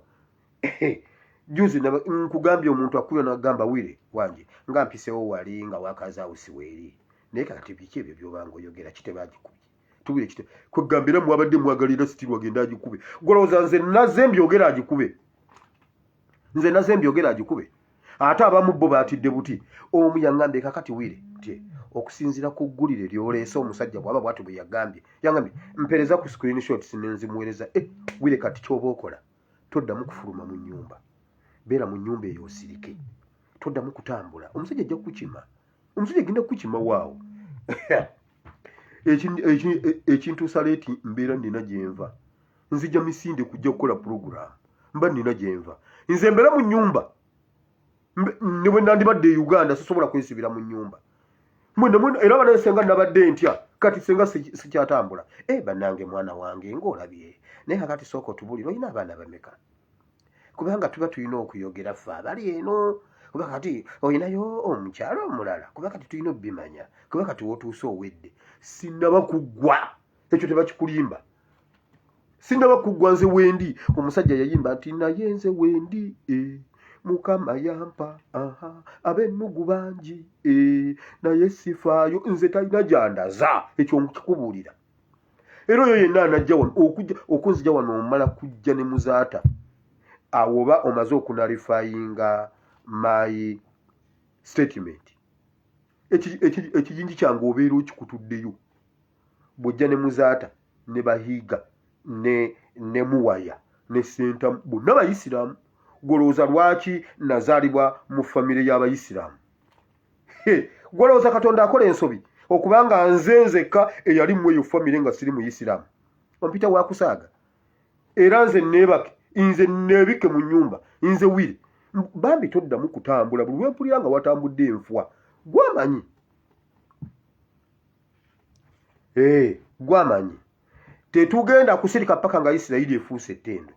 Juzi nkugambye omuntu akubya nagamba, wire wange nga mpisewo wali nga wakazawusi weeri. Naye kakati biki ebyo byobanga oyogera? Kitebe agikubye, tubire kite kwegambira mwabadde mwagalira sitirwa agenda agikube. Golowooza nze nazze mbyogera agikube? Nze naze mbyogera agikube. Ate abamu bo baatidde buti. Omu yaŋŋambye kakati wire nti okusinziira ku ggulire ly'oleese omusajja bw'aba bw'atyo bwe yagambye. Yangambye mpeereza ku screenshots ne nzimuweereza. Eh, wire kati ky'oba okola toddamu kufuluma mu nnyumba. Beera mu nnyumba eyo osirike. Toddamu kutambula. Omusajja ajja kukukima. Omusajja agenda kukukima waawo. Ekintuusa leeti mbeera nnina gye nva. Nzija misinde kujja kukola pulogulaamu. Mba nnina gye nva. Nze mbeera mu nnyumba. Ne bwe nandibadde e Uganda sisobola kwesibira mu nnyumba. Mwena mwena era banaye senga nabadde ntya kati senga sikyatambula. Eh bannange mwana wange ng'olabye. Naye kakati sooka otubuulire olina abaana bameka? Kubanga tuba tulina okuyogera ffe abali eno. Kuba kati olinayo omukyala omulala. Kuba kati tulina obbimanya. Kuba kati w'otuuse owedde. Sinnaba kuggwa. Ekyo tebakikulimba. Sinnaba kuggwa nze wendi. Omusajja yayimba nti naye nze wendi. Mukama yampa aha ab'ennugu bangi naye sifaayo nze talina gy'andaza. Ekyo nkikubuulira. Era oyo yenna anajja wano okujja okunzija wano omala kujja ne muzaata awo oba omaze okunalifayinga my statement. Ekijinji kyange obeera okikutuddeyo bw'ojja ne muzaata ne bahiga ne muwaya ne sentamu bonna bayisiraamu. Gw'olowooza lwaki nazaalibwa mu famire y'abayisiraamu? Gw'olowooza Katonda akola ensobi okubanga nze nzekka eyali mu eyo famire nga siri muyisiraamu? Ompita wa kusaaga. Era nze neebake, nze neebikke mu nnyumba, nze wire. Bambi toddamu kutambula buli lwe mpulira nga watambudde enfa. Gw'amanyi. Gw'amanyi. Tetugenda kusirika paka nga Isirayiri efuuse ettendo.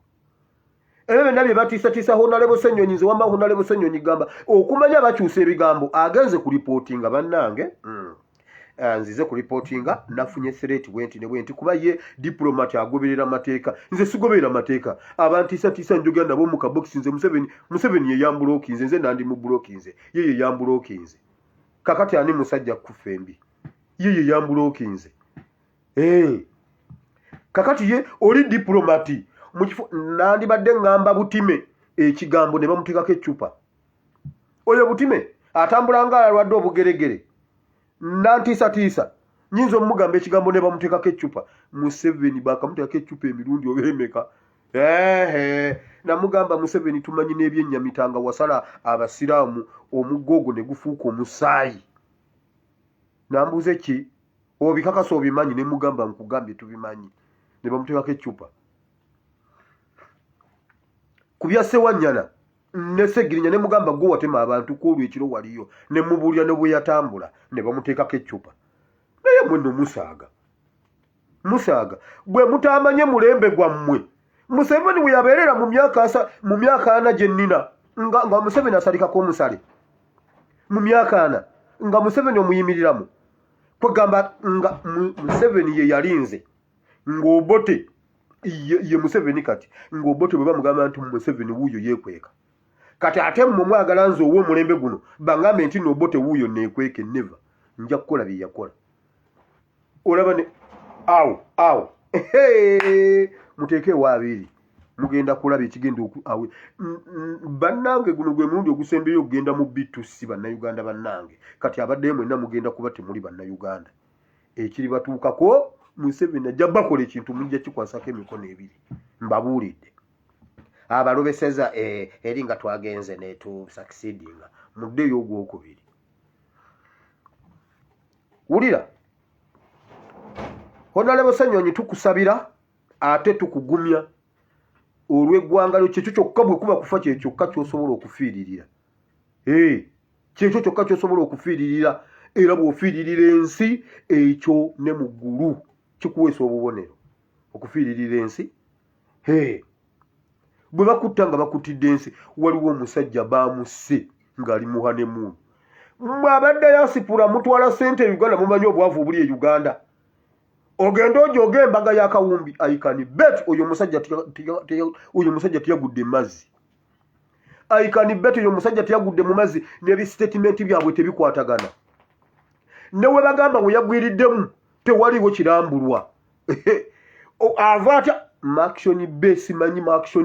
Ebyo byonna bye batiisatiisa Honorable Ssenyonyi, nze wamma Honorable Ssenyonyi gamba okumanya bakyusa ebigambo agenze ku ripootinga bannange. Nzize ku ripootinga nafunye threat bwenti ne bwenti kuba ye diplomat agoberera mateeka. Nze sigoberera mateeka. Abantiisatiisa njogera nabo mu kabokisi nze Museveni ye yambulokinze, nze nandi mu bulokinze. Ye ye yambulokinze. Kakati ani musajja kufa embi? Ye ye yambulokinze. Kakati ye oli diplomati mu kifo nandibadde ŋŋamba Butime ekigambo ne bamuteekako eccupa. Oyo Butime atambula ng'alwadde obugeregere nantiisatiisa nnyinza omugamba ekigambo ne bamuteekako eccupa. Museveni baakamuteekako eccupa emirundi oba emeka. Namugamba Museveni tumanyi n'ebyennyamita nga wasala abasiraamu omuggo ogwo ne gufuuka omusaayi. Nambuuza ki? Obikakasa obimanyi? Ne mugamba nkugambye tubimanyi. Ne bamuteekako eccupa. Ku bya Ssewanyana ne Ssegirinya ne mugamba gwe watema abantu ku olwo ekiro waliyo ne mubuulira ne bwe yatambula ne bamuteekako eccupa. Naye mmwe nno musaaga. Musaaga. Bwe mutaamanye mulembe gwammwe. Museveni we yabeerera mu myaka asa, mu myaka ana gye nnina nga Museveni asalikako omusale. Mu myaka ana nga Museveni omuyimiriramu. Kwegamba nga Museveni ye yalinze ng'Obote ye Museveni kati ng'Obote bwe bamugamba nti Museveni wuuyo yeekweka. Kati ate mmwe mwagala nze ow'omulembe guno bangambe nti nno Obote wuuyo neekweke. Never. Nja kukola bye yakola. Olaba ne awo awo muteeke ewa abiri mugenda kulaba ekigenda awe. Bannange guno gwe mulundi ogusembyeyo okugenda mu B2C bannayuganda bannange. Kati abaddeyo mwenna mugenda kuba temuli bannayuganda. Ekiribatuukako Museveni ajja bakola ekintu mujja kikwasako emikono ebiri. Mbabuulidde. Abalobeseza eri nga twagenze ne tu succeedinga muddeyo ogwokubiri. Wulira Honorable Ssenyonyi tukusabira ate tukugumya olw'eggwanga lyo. Kyekyo kyokka bwe kuba kufa kye kyokka ky'osobola okufiiririra. Kyekyo kyokka ky'osobola okufiiririra era bw'ofiiririra ensi ekyo ne mu ggulu kikuweesa obubonero okufiiririra ensi. Bwe bakutta nga bakuttidde ensi. Waliwo omusajja baamusse ng'ali mu honeymoon. Mmwe abaddeyo asipula mutwala ssente e Uganda, mumanyi obwavu obuli e Uganda. Ogenda ojooga embaga y'akawumbi. I can bet oyo omusajja teyagudde mu mazzi. I can bet oyo omusajja teyagudde mu mazzi n'ebisitatimenti byabwe tebikwatagana. Ne we bagamba we yagwiriddemu tewaliwo kirambulwa. Ava atya? Maction B simanyi Maction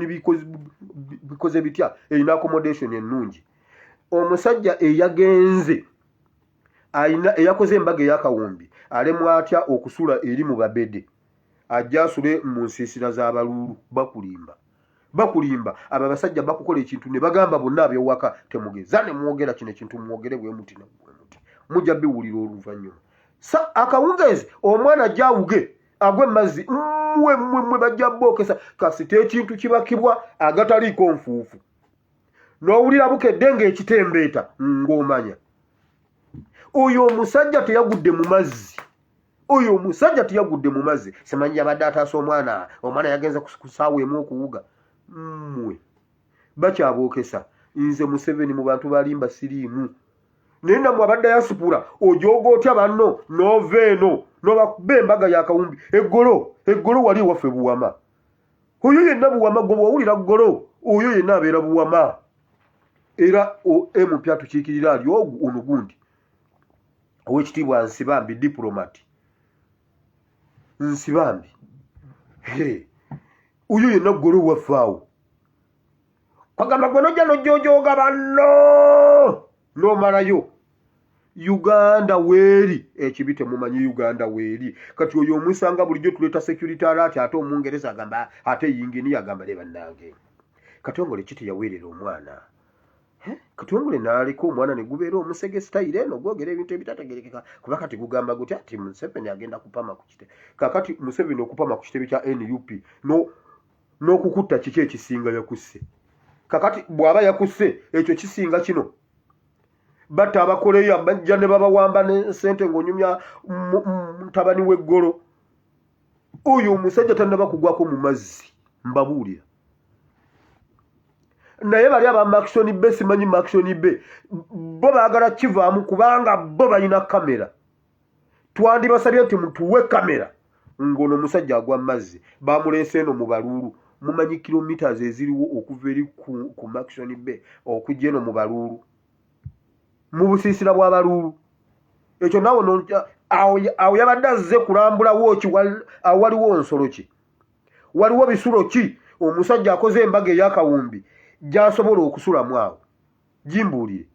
bikoze bitya, erina accommodation ennungi. Omusajja eyagenze alina eyakoze embaga ey'akawumbi alemwa atya okusula eri mu babede, ajja asule mu nsiisira z'abaluulu? Bakulimba, bakulimba. Abo abasajja bakukola ekintu ne bagamba bonna ab'ewaka, temugeza ne mwogera kino ekintu, mwogere bwe muti ne bwe muti, mujja biwulira oluvannyuma. Sa akawungeezi omwana ajja awuge agwe mazzi, mmwe mmwe mmwe bajja bookesa. Kasita ekintu kibakibwa agataliiko nfuufu, n'owulira bukedde ng'ekitembeeta, ng'omanya oyo omusajja teyagudde mu mazzi, oyo omusajja teyagudde mu mazzi. Simanyi yabadde ataasa omwana, omwana yagenze ku ssaawa emu okuwuga. Mmwe bakyabookesa. Nze Museveni mu bantu balimba siriimu, naye nammwe abadde yasipula ojooga otya banno n'ova eno n'obakuba embaga yakawumbi eggolo? Eggolo wali ewaffe Buwama, oyo yenna Buwama gwe bwowulira ggolo, oyo yenna abeera Buwama. Era MP atukiikirira ali ogu ono gundi owekitiibwa Nsibambi, diplomat Nsibambi, oyo yenna ggolo waffe awo. Kwagamba gwe nojja nojjoojooga banno n'omalayo Uganda weeri ekibi, temumanyi Uganda weeri. Kati oyo omusanga bulijjo tuleeta security alert, ate Omungereza agamba, ate yinginiya agamba, ne bannange Katongole ki teyaweerera omwana? Katongole n'aleka omwana ne gubeera omusege, sitayiro eno gwogera ebintu ebitategerekeka, kuba kati gugamba gutya nti Museveni agenda kupama ku kitebe? Kakati Museveni okupama ku kitebe kya NUP no n'okukutta kiki ekisinga? Yakusse. Kakati bw'aba yakusse, ekyo kisinga kino? Batta abakoleya, bajja ne babawamba ne sente ng'onyumya mutabani w'eggolo. Oyo omusajja tannaba kugwako mu mazzi, mbabuulira. Naye bali aba Maxon be, simanyi Maxon be, bo baagala kivaamu kubanga bo balina kamera. Twandibasabye nti mutuwe kamera ng'ono omusajja agwa mazzi. Bamuleese eno mu baluulu. Mumanyi kilometers eziriwo okuva eri ku Maxon Bay okujja eno mu baluulu, mu busiisira bw'abaluulu? Ekyo naawe awo yabadde azze kulambulawo ki? Awo waliwo nsolo ki? Waliwo bisulo ki omusajja akoze embaga ey'akawumbi gy'asobola okusulamu awo? Gimbuulire.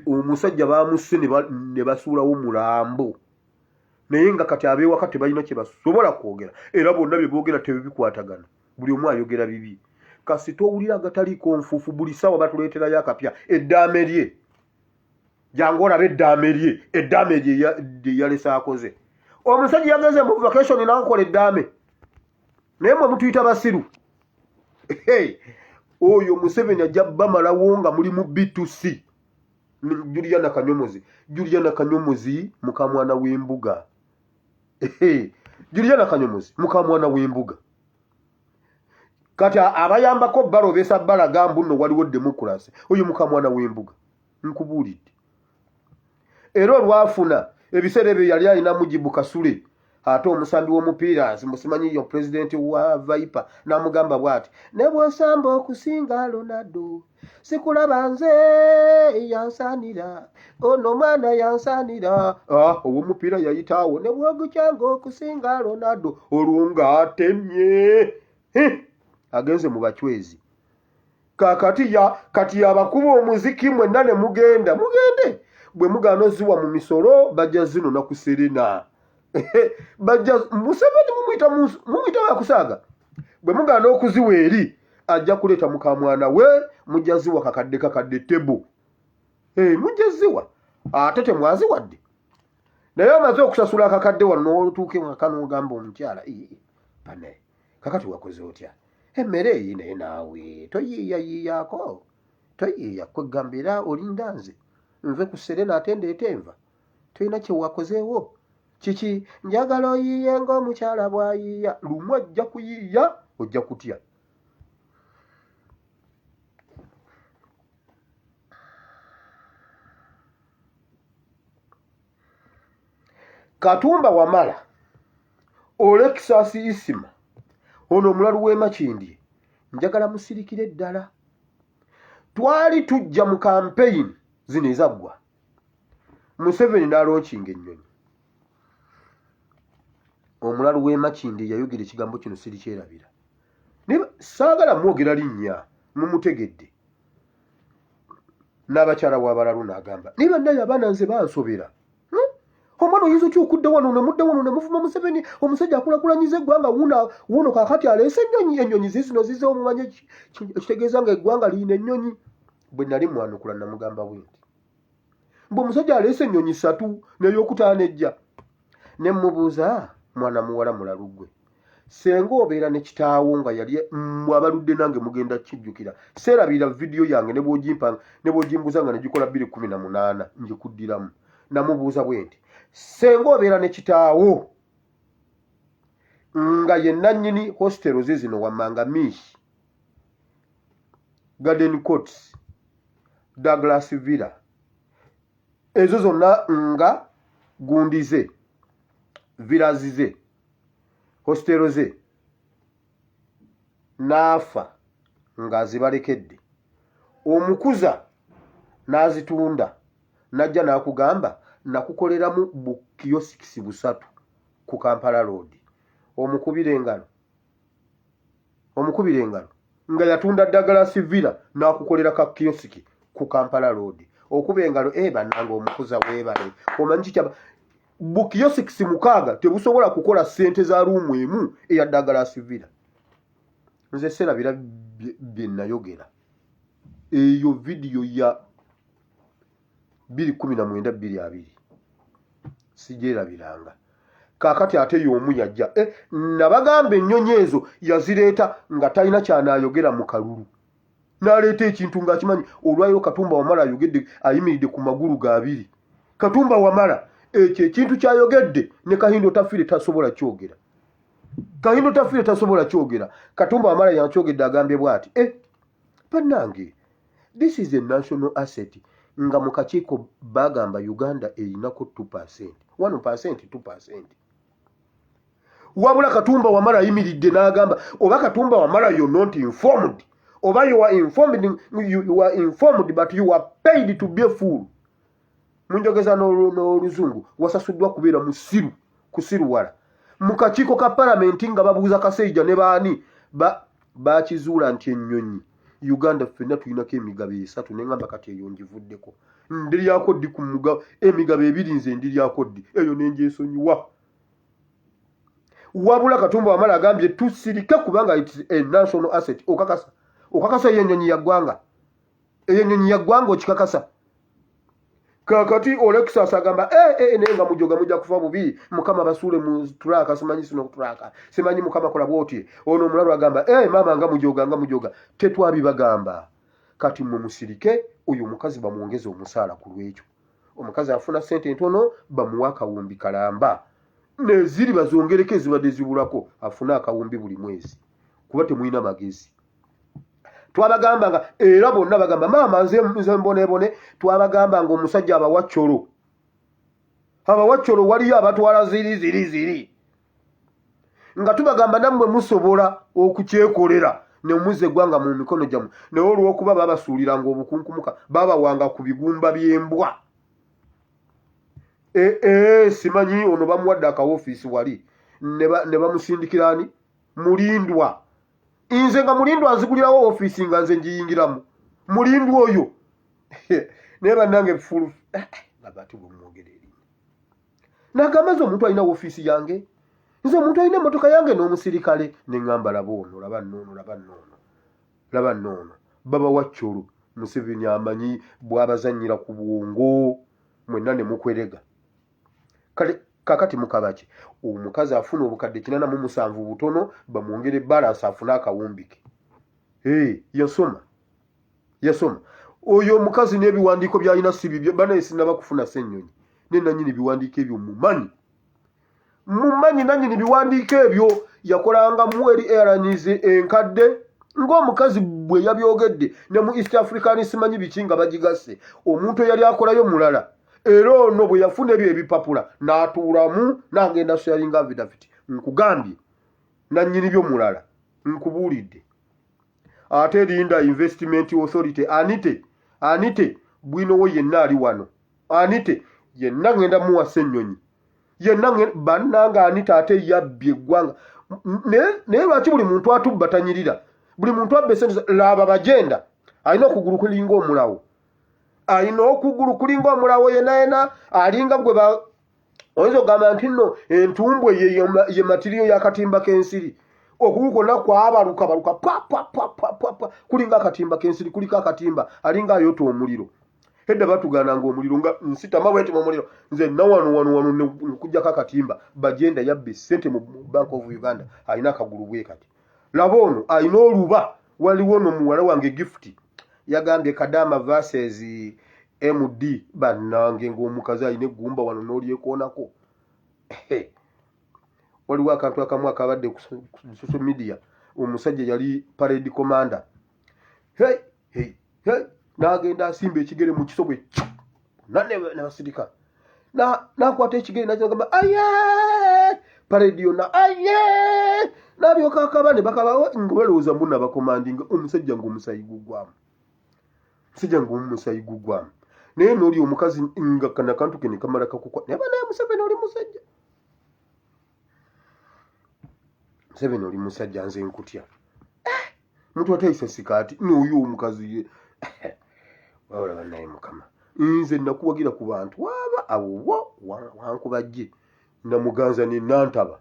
Omusajja bamusse ne basuulawo mulambo, naye nga kati ab'ewaka tebalina kye basobola kwogera, era bonna bye boogera tebikwatagana, buli omu ayogera bibi. Kasita owulira agataliiko nfuufu, buli ssaawa batuleeterayo akapya. Eddaame lye, jangu olabe eddaame lye, eddaame lye yalese akoze. Omusajja yagenze mu vacation n'akola eddaame, naye mwe mutuyita basiru. Oyo Museveni ajja bamalawo nga muli mu B2C. Juliana Kanyomozi, Juliana Kanyomozi mukamwana w'embuga, Juliana Kanyomozi mukamwana w'embuga. Kati abayambako balobesa, balaga mbu nno waliwo demokurasi. Oyo mukamwana w'embuga, nkubuulidde. Era olwafuna ebiseera ebyo yali alina Mujibu Kasule, ate omusambi w'omupiira, simanyi yo pulezidenti wa Viper, n'amugamba bw'ati, ne bw'osamba okusinga Ronaldo, sikulaba nze yansaanira, ono omwana yansaanira. Ah, ow'omupiira yayitaawo, ne bwogukyanga okusinga Ronaldo, olwo ng'atemye agenze mu bacwezi. Kakati ya kati yabakuba omuziki mwenna ne mugenda, mugende. Bwe mugaana oziwa mu misolo, bajja zinona ku Serena, bajja Museveni mumuyita mumuyita wakusaaga. Bwe mugaana okuziwa eri, ajja kuleeta mukamwana we, mujja ziwa kakadde kakadde tebo. Hey, mujja ziwa ate temwaziwadde, naye amaze okusasula akakadde wano, n'olutuuka ewaka n'ogamba omukyala, bane kakati wakoze otya emmere eyi? Naye naawe toyiiyayiiyaako, toyiiya kwegamba, era olinda nze nve ku Serena ate ndeeta enva, tolina kyewakozeewo kiki? Njagala oyiiye ng'omukyala bw'ayiiya. Lumu ajja kuyiiya, ojja kutya. Katumba Wamala, Olexas Isima, ono omulalu w'emakindye, njagala musirikire ddala. Twali tujja mu kampeyini zino ezaggwa, Museveni n'alonkinga ennyonyi. Omulalu w'emakindye yayogera ekigambo kino, sirikyerabira. Naye saagala mwogera linnya, mumutegedde. N'abakyala w'abalalu n'agamba, naye bannaye abaana nze bansobera. Omwana oyinza otya okudda wano ne mudda wano ne muvuma Museveni, omusajja akulakulanyiza eggwanga, wuuno wuuno kaakati aleese ennyonyi, ennyonyi ziizino zizeewo, mumanye ekitegeeza nga eggwanga lirina ennyonyi. Bwe nali mwanukula namugamba bwe nti, mbu omusajja aleese ennyonyi ssatu n'eyokutaano ejja. Ne mmubuuza, mwana muwala mulalu ggwe, senga obeera ne kitaawo nga yali mmwe abaludde nange mugenda kijjukira, seerabira vidiyo yange ne bw'ogimpa ne bw'ogimbuuza nga negikola 2018 ngikuddiramu. Namubuuza bwe nti, senga obeera ne kitaawo nga ye nannyini hostels zino wammanga, Mish Garden Courts, Douglas Villa, ezo zonna nga gundi ze, villas ze, hostel ze, n'afa ng'azibalekedde, omukuza n'azitunda, n'ajja n'akugamba nakukoleramu bu kiosks busatu ku Kampala Road, omukubira engalo, omukubira engalo nga yatunda Douglas Villa n'akukolera ka kiosk ku Kampala Road, okuba engalo e bannange omukuza weebale. Omanyi kikyaba bu kiosks 6 tebusobola kukola ssente za room emu eya Douglas Villa. Nze serabira bye nayogera. Eyo vidiyo ya 2019 2020 sigyerabiranga. Kaakati ate y'omu yajja nabagamba ennyonyi ezo yazireeta nga talina kyanaayogera mu kalulu, n'aleeta ekintu ng'akimanyi olwayo. Katumba Wamala ayogedde, ayimiridde ku magulu gaabiri. Katumba Wamala ekyo ekintu kyayogedde ne Kahindo Tafiire tasobola kyogera. Kahindo Tafiire tasobola kyogera, Katumba Wamala yankyogedde. Agambye bw'ati, bannange, this is a national asset, nga mu kakiiko bagamba Uganda erinako 2, 1, 2. Wabula Katumba Wamala ayimiridde n'agamba, oba Katumba Wamala, you're not informed, oba you are informed, you are informed but you are paid to be a fool. Munjogeza n'oluzungu, wasasuddwa kubeera musiru kusiruwala. Mu kakiiko ka palamenti nga babuuza Kaseija ne baani, bakizuula nti ennyonyi Uganda ffenna tulinako emigabo esatu. Neŋŋamba kati eyo ngivuddeko, ndiryako ddi ku emigabo ebiri? Nze ndiryako ddi eyo nenjesonyiwa? Wabula Katumba Wamala agambye tusirike kubanga it's a national asset. Okakasa, okakasa eyo ennyonyi ya ggwanga? Eyo ennyonyi ya ggwanga, okikakasa? Kakati Olexas agamba, naye nga mujoga, mujja kufa bubi, Mukama basuule mu truck, simanyi sino truck, simanyi Mukama kola bwoti. Ono omulalu agamba, maama nga mujoga, nga mujoga, tetwabibagamba? Kati mmwe musirike. Oyo omukazi bamwongeze omusaala ku lwekyo. Omukazi afuna ssente ntono, bamuwe akawumbi kalamba, neziri bazongereko ezibadde zibulako, afune akawumbi buli mwezi, kuba temulina magezi. Twabagamba nga era bonna bagamba, maama nze mbonebone. Twabagamba nga omusajja abawa colo, abawa colo, waliyo abatwala ziri ziri ziri, nga tubagamba nammwe musobola okukyekolera nemuzza eggwanga mu mikono gyammwe. Naye olw'okuba babasuuliranga obukunkumuka, babawanga ku bigumba by'embwa. Simanyi ono bamuwadde akawofiisi wali ne bamusindikira ani, Mulindwa. Nze nga Mulindwa nzigulirawo ofiisi nga nze ngiyingiramu, Mulindwa oyo. Naye bannange, fulu ati bwemwogera erinnya nagamba, nze omuntu alina ofiisi yange, nze omuntu alina emmotoka yange n'omusirikale, neŋŋamba laba ono, laba noono, laba noono, laba noono, babawa colo. Museveni amanyi bw'abazannyira ku bwongo mwenna ne mukwerega. Kale kakati mukabaki, omukazi afuna obukadde 87 butono, bamwongere balance afune akawumbike. Hey, yasoma, yasoma oyo omukazi n'ebiwandiiko byalina si bibyo. Banaye sinaba kufuna Ssennyonyi ne nanyini biwandiiko ebyo. Mumanyi, mumanyi nanyini biwandiiko ebyo, yakolangamu eri airlines enkadde, ng'omukazi bwe yabyogedde ne mu East African, simanyi biki nga bagigasse, omuntu eyali akolayo mulala. Era ono bwe yafuna ebyo ebipapula n'atuulamu n'agenda swearinga affidavit. Nkugambye nannyini byo mulala, nkubuulidde. Ate linda Investment Authority, anite anite bwinowo yenna ali wano, anite yenna ngenda muwa Ssennyonyi yenna. Bannanga, anite ate yabbye eggwanga. Naye lwaki buli muntu atubba tanyirira? Buli muntu abba esente, laba bagenda alina okugulu kulinga omulawo, alina okugulu kulinga omulawo yena yena alinga gwe oyinza okugamba nti nno entumbwe ye matiriyo y'akatimba k'ensiri. Okugulu kwonna kwabaluka baluka papapapapapa kulinga akatimba k'ensiri, kuliko akatimba, alinga ayota omuliro. Edda batugaananga omuliro nga nsitama bwenti mu muliro, nze nawano wano wano nkujjako akatimba. Bagenda yabba essente mu Bank of Uganda, alina akagulu bwe kati. Laba ono alina oluba. Waliwo no muwala wange Gift yagambye Kadama versus MD. Bannange, ng'omukazi alina eggumba wano n'olyekoonako. Waliwo akantu akamu akabadde ku social media, omusajja yali parade commander, hey, hey, hey, n'agenda asimba ekigere mu kiso bwe nabasirika, n'akwata ekigere nakigamba aye, parade yonna aye, n'alyoka akaba ne bakaba nga balowooza mbu nabacommandinga omusajja ng'omusayi gugwamu, omusajja ng'omusayi gugwamu. Naye n'oli omukazi nga kana kantu ke ne kamala kakukwa. Naye banaye, Museveni oli musajja, Museveni oli musajja, nze nkutya. Eh, muntu atayisa sikaati n'oyo omukazi ye wabula. Bannaye Mukama, nze nakuwagira ku bantu waaba awo wo wankubajje namuganza ne nantaba,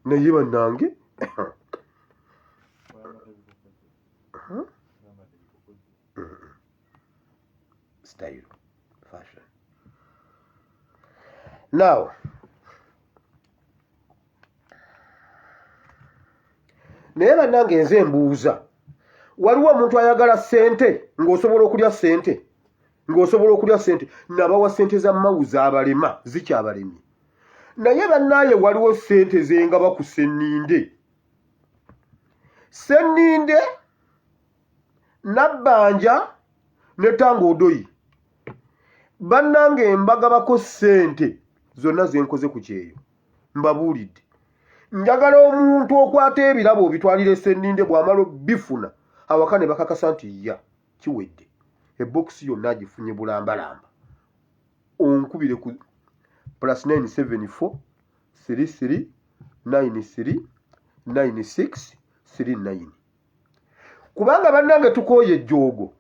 naye bannange. Huh? Style, fashion. Now naye bannange, nze mbuuza, waliwo omuntu ayagala ssente ng'osobola okulya ssente, ng'osobola okulya ssente? Nabawa ssente za Mao z'abalema, zikyabalemye. Naye bannaaye, waliwo ssente zengaba ku Senninde, Senninde, Nabbanja ne Tanga Odoyi. Bannange, mbagabako ssente zonna zenkoze ku kyeyo. Mbabuulidde, njagala omuntu okwata ebirabo obitwalira Senninde, bw'amala bifuna awaka ne bakakasa nti ya kiwedde, ebokisi yonna agifunye bulambalamba, onkubire ku +974 33 93 96 39, kubanga bannange tukooye ejjoogo.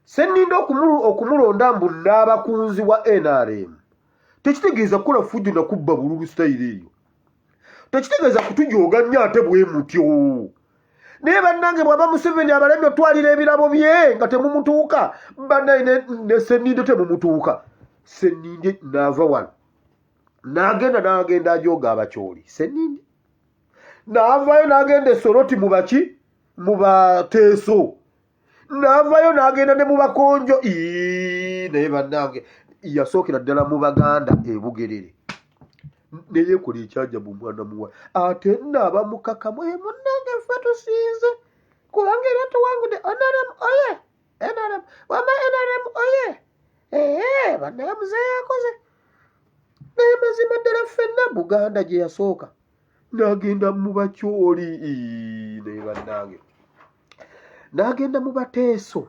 Senninde okumulonda mbu n'abakunzi wa NRM tekitegeeza kukola fujjo nakubba bululu. Sitayiro eyo tekitegeeza kutujooga nnyo ate bwe mutyo. Naye bannange, bw'aba Museveni abalemye otwalira ebirabo bye nga temumutuuka, bannaye ne Senninde temumutuuka. Senninde naava wano n'agenda n'agenda ajooga Abakyoli. Senninde n'avaayo n'agenda esoroti mu baki, mu Bateeso, n'avaayo n'agenda ne mu Bakonjo. Naye bannange, yasookera ddala mu Baganda ebugerere, neyeekola ekyajabu mwana muwa, ate nno abamukakamu. Munnange, ffe tusinze kubanga era tuwangudde. NRM oye! NRM wama, NRM oye! Ee, bannaye, muzeeyi akoze. Naye mazima ddala ffenna Buganda gye yasooka n'agenda mu Bakyoli. Naye bannange, n'agenda mu Bateeso,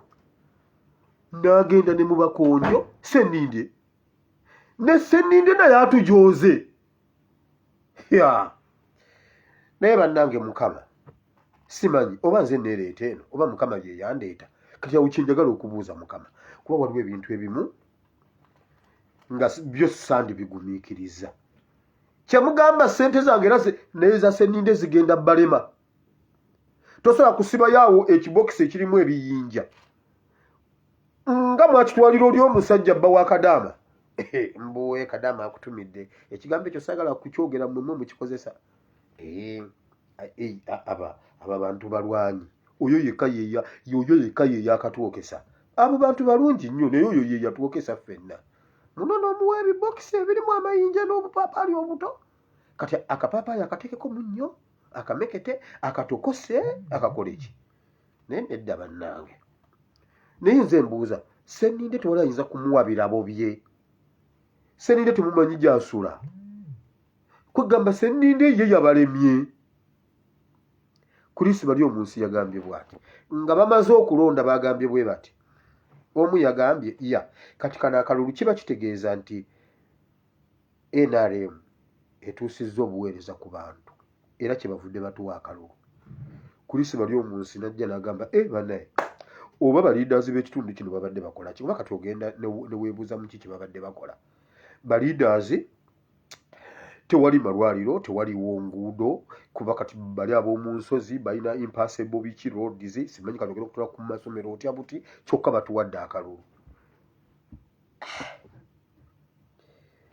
n'agenda ne mu Bakonjo. Senninde ne Senninde naye atujooze ya. Naye bannange, Mukama, simanyi oba nze neereeta eno oba Mukama ye yandeeta. Kati awo kyenjagala okubuuza Mukama, kuba waliwo ebintu ebimu nga byo sandi bigumiikiriza. Kyemugamba sente zange era naye za Senninde zigenda balema. Tosobola kusibayo ekibokisi ekirimu ebiyinja nga mwakitwalira oli omusajja bba wa Kadaama. Mbuwe Kadaama akutumidde ekigambo ekyo, saagala kukyogera, mmwemwe mukikozesa. Aba bantu balwanyi. Oyo yekka yeya, oyo yekka ye yakatwokesa. Abo bantu balungi nnyo, naye oyo ye yatwokesa ffenna. Muno n'omuwa ebibokisi ebirimu amayinja n'obupaapaali obuto. Kati akapaapaali akateekeko munnyo, akamekete, akatokose, akakole ki? Naye nedda bannange. Naye nze mbuuza, Senninde tewali ayinza kumuwa birabo bye? Senninde temumanyi gy'asula? Kwegamba Senninde ye yabalemye. Chris bali omunsi yagambye bwati nga bamaze okulonda, bagambye bwe bati, omu yagambye ya kati kano akalulu kiba kitegeeza nti NRM etuusizza obuweereza ku bantu. Era kyebavudde batuwa akalulu. Kulisi bali omunsi najja nagamba e eh, banaye oba baliidaazi b'ekitundu kino babadde bakola ki? Oba kati ogenda neweebuuza muki kye babadde bakola. Baliidaazi tewali malwaliro, tewaliwo nguudo, kuba kati bali ab'omu nsozi balina impassable biki roads, simanyi kati ogenda okutula ku masomero otya buti, kyokka batuwadde akalulu.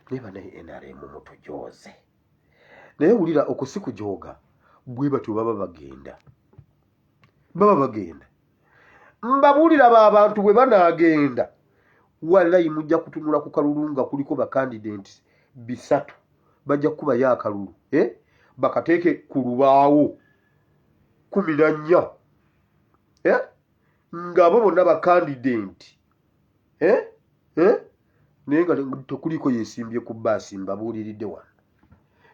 Naye banaye NRM mutujooze. Naye wulira okwo si kujooga, bwe batyo baba bagenda, baba bagenda. Mbabuulira ba abantu bwe banaagenda, walayi mujja kutunula ku kalulu nga kuliko bakandidenti bisatu, bajja kukubayo akalulu eh? Bakateeke ku lubaawo 14 eh? Ng'abo bonna bakandidenti eh? Eh? Naye nga tekuliiko yesimbye ku baasi, mbabuuliridde wano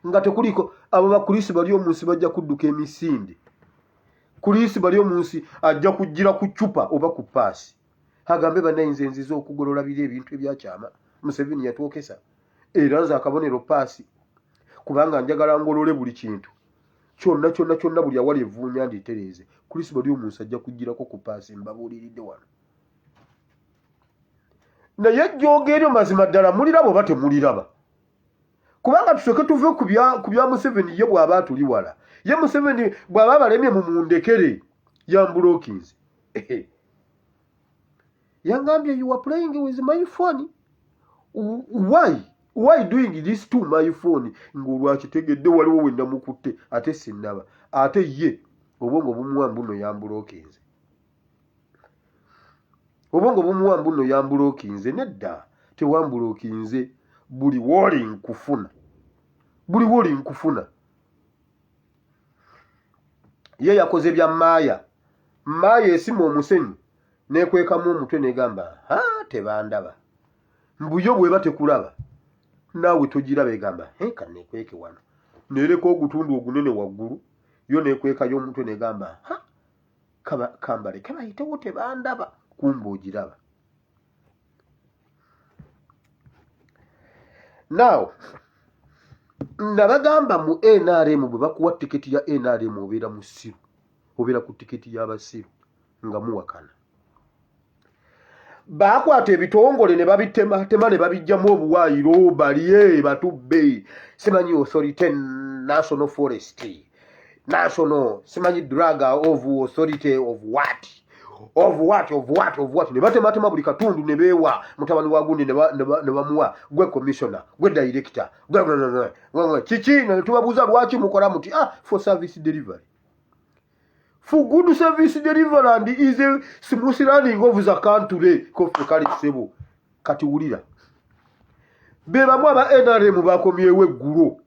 nga tekuliiko. Abo bakulisi bali omunsi bajja kudduka emisinde. Kulisi bali omunsi ajja kujjira ku cupa oba ku paasi agambe bannaye nze nzize okugolola biri ebintu ebyakyama Museveni yatwokesa, era nze akabonero paasi, kubanga njagala ngolole buli kintu kyonna kyonna kyonna, buli awali evvuunya nditereeze. Kulisi bali omunsi ajja kujjirako ku paasi, mbabuuliridde wano. Naye ejjooga eryo mazima ddala muliraba oba temuliraba? Kubanga tusooke tuve ku bya Museveni, ye bw'aba atuli wala, ye Museveni bw'aba abalemye mumundekere, yambulokinze, yangambye you are playing with my phone, why doing this to my phone? Ng'olwakitegedde waliwo we namukutte ate sinnaba, ate ye obwongo bumuwa mbuno yambulokinze, obwongo bumuwa mbuno yambulokinze. Nedda, tewambulokinze, buli wooli nkufuna, buli wooli nkufuna. Ye yakoze bya maaya, maaya esima omusenyu nekwekamu omutwe negamba ha tebandaba. Mbuyo bweba tekulaba naawe togiraba, egamba he kanekweke wano, nereka ogutundu ogunene waggulu, yo nekwekayo omutwe negamba ha kambaleke bayitewo tebandaba, kumba ogiraba. Now nabagamba mu NRM bwe bakuwa tiketi ya NRM obeera musiru, obeera ku tiketi y'abasiru nga muwakana. Baakwata ebitongole ne babitematema ne babijjamu obuwaayiro balye batubbe, simanyi authority national forest national simanyi drug of authority of what of what of what of what, ne batematema buli katundu ne beewa mutabani wa gundi ne bamuwa gwe commissioner, gwe director, gwe kiki. Ne tubabuuza lwaki mukola muti? Ah, for service delivery, for good service delivery and is a smooth running of the country. Kofe kale ssebo, kati wulira be bamu aba NRM bakomyewo eggulo,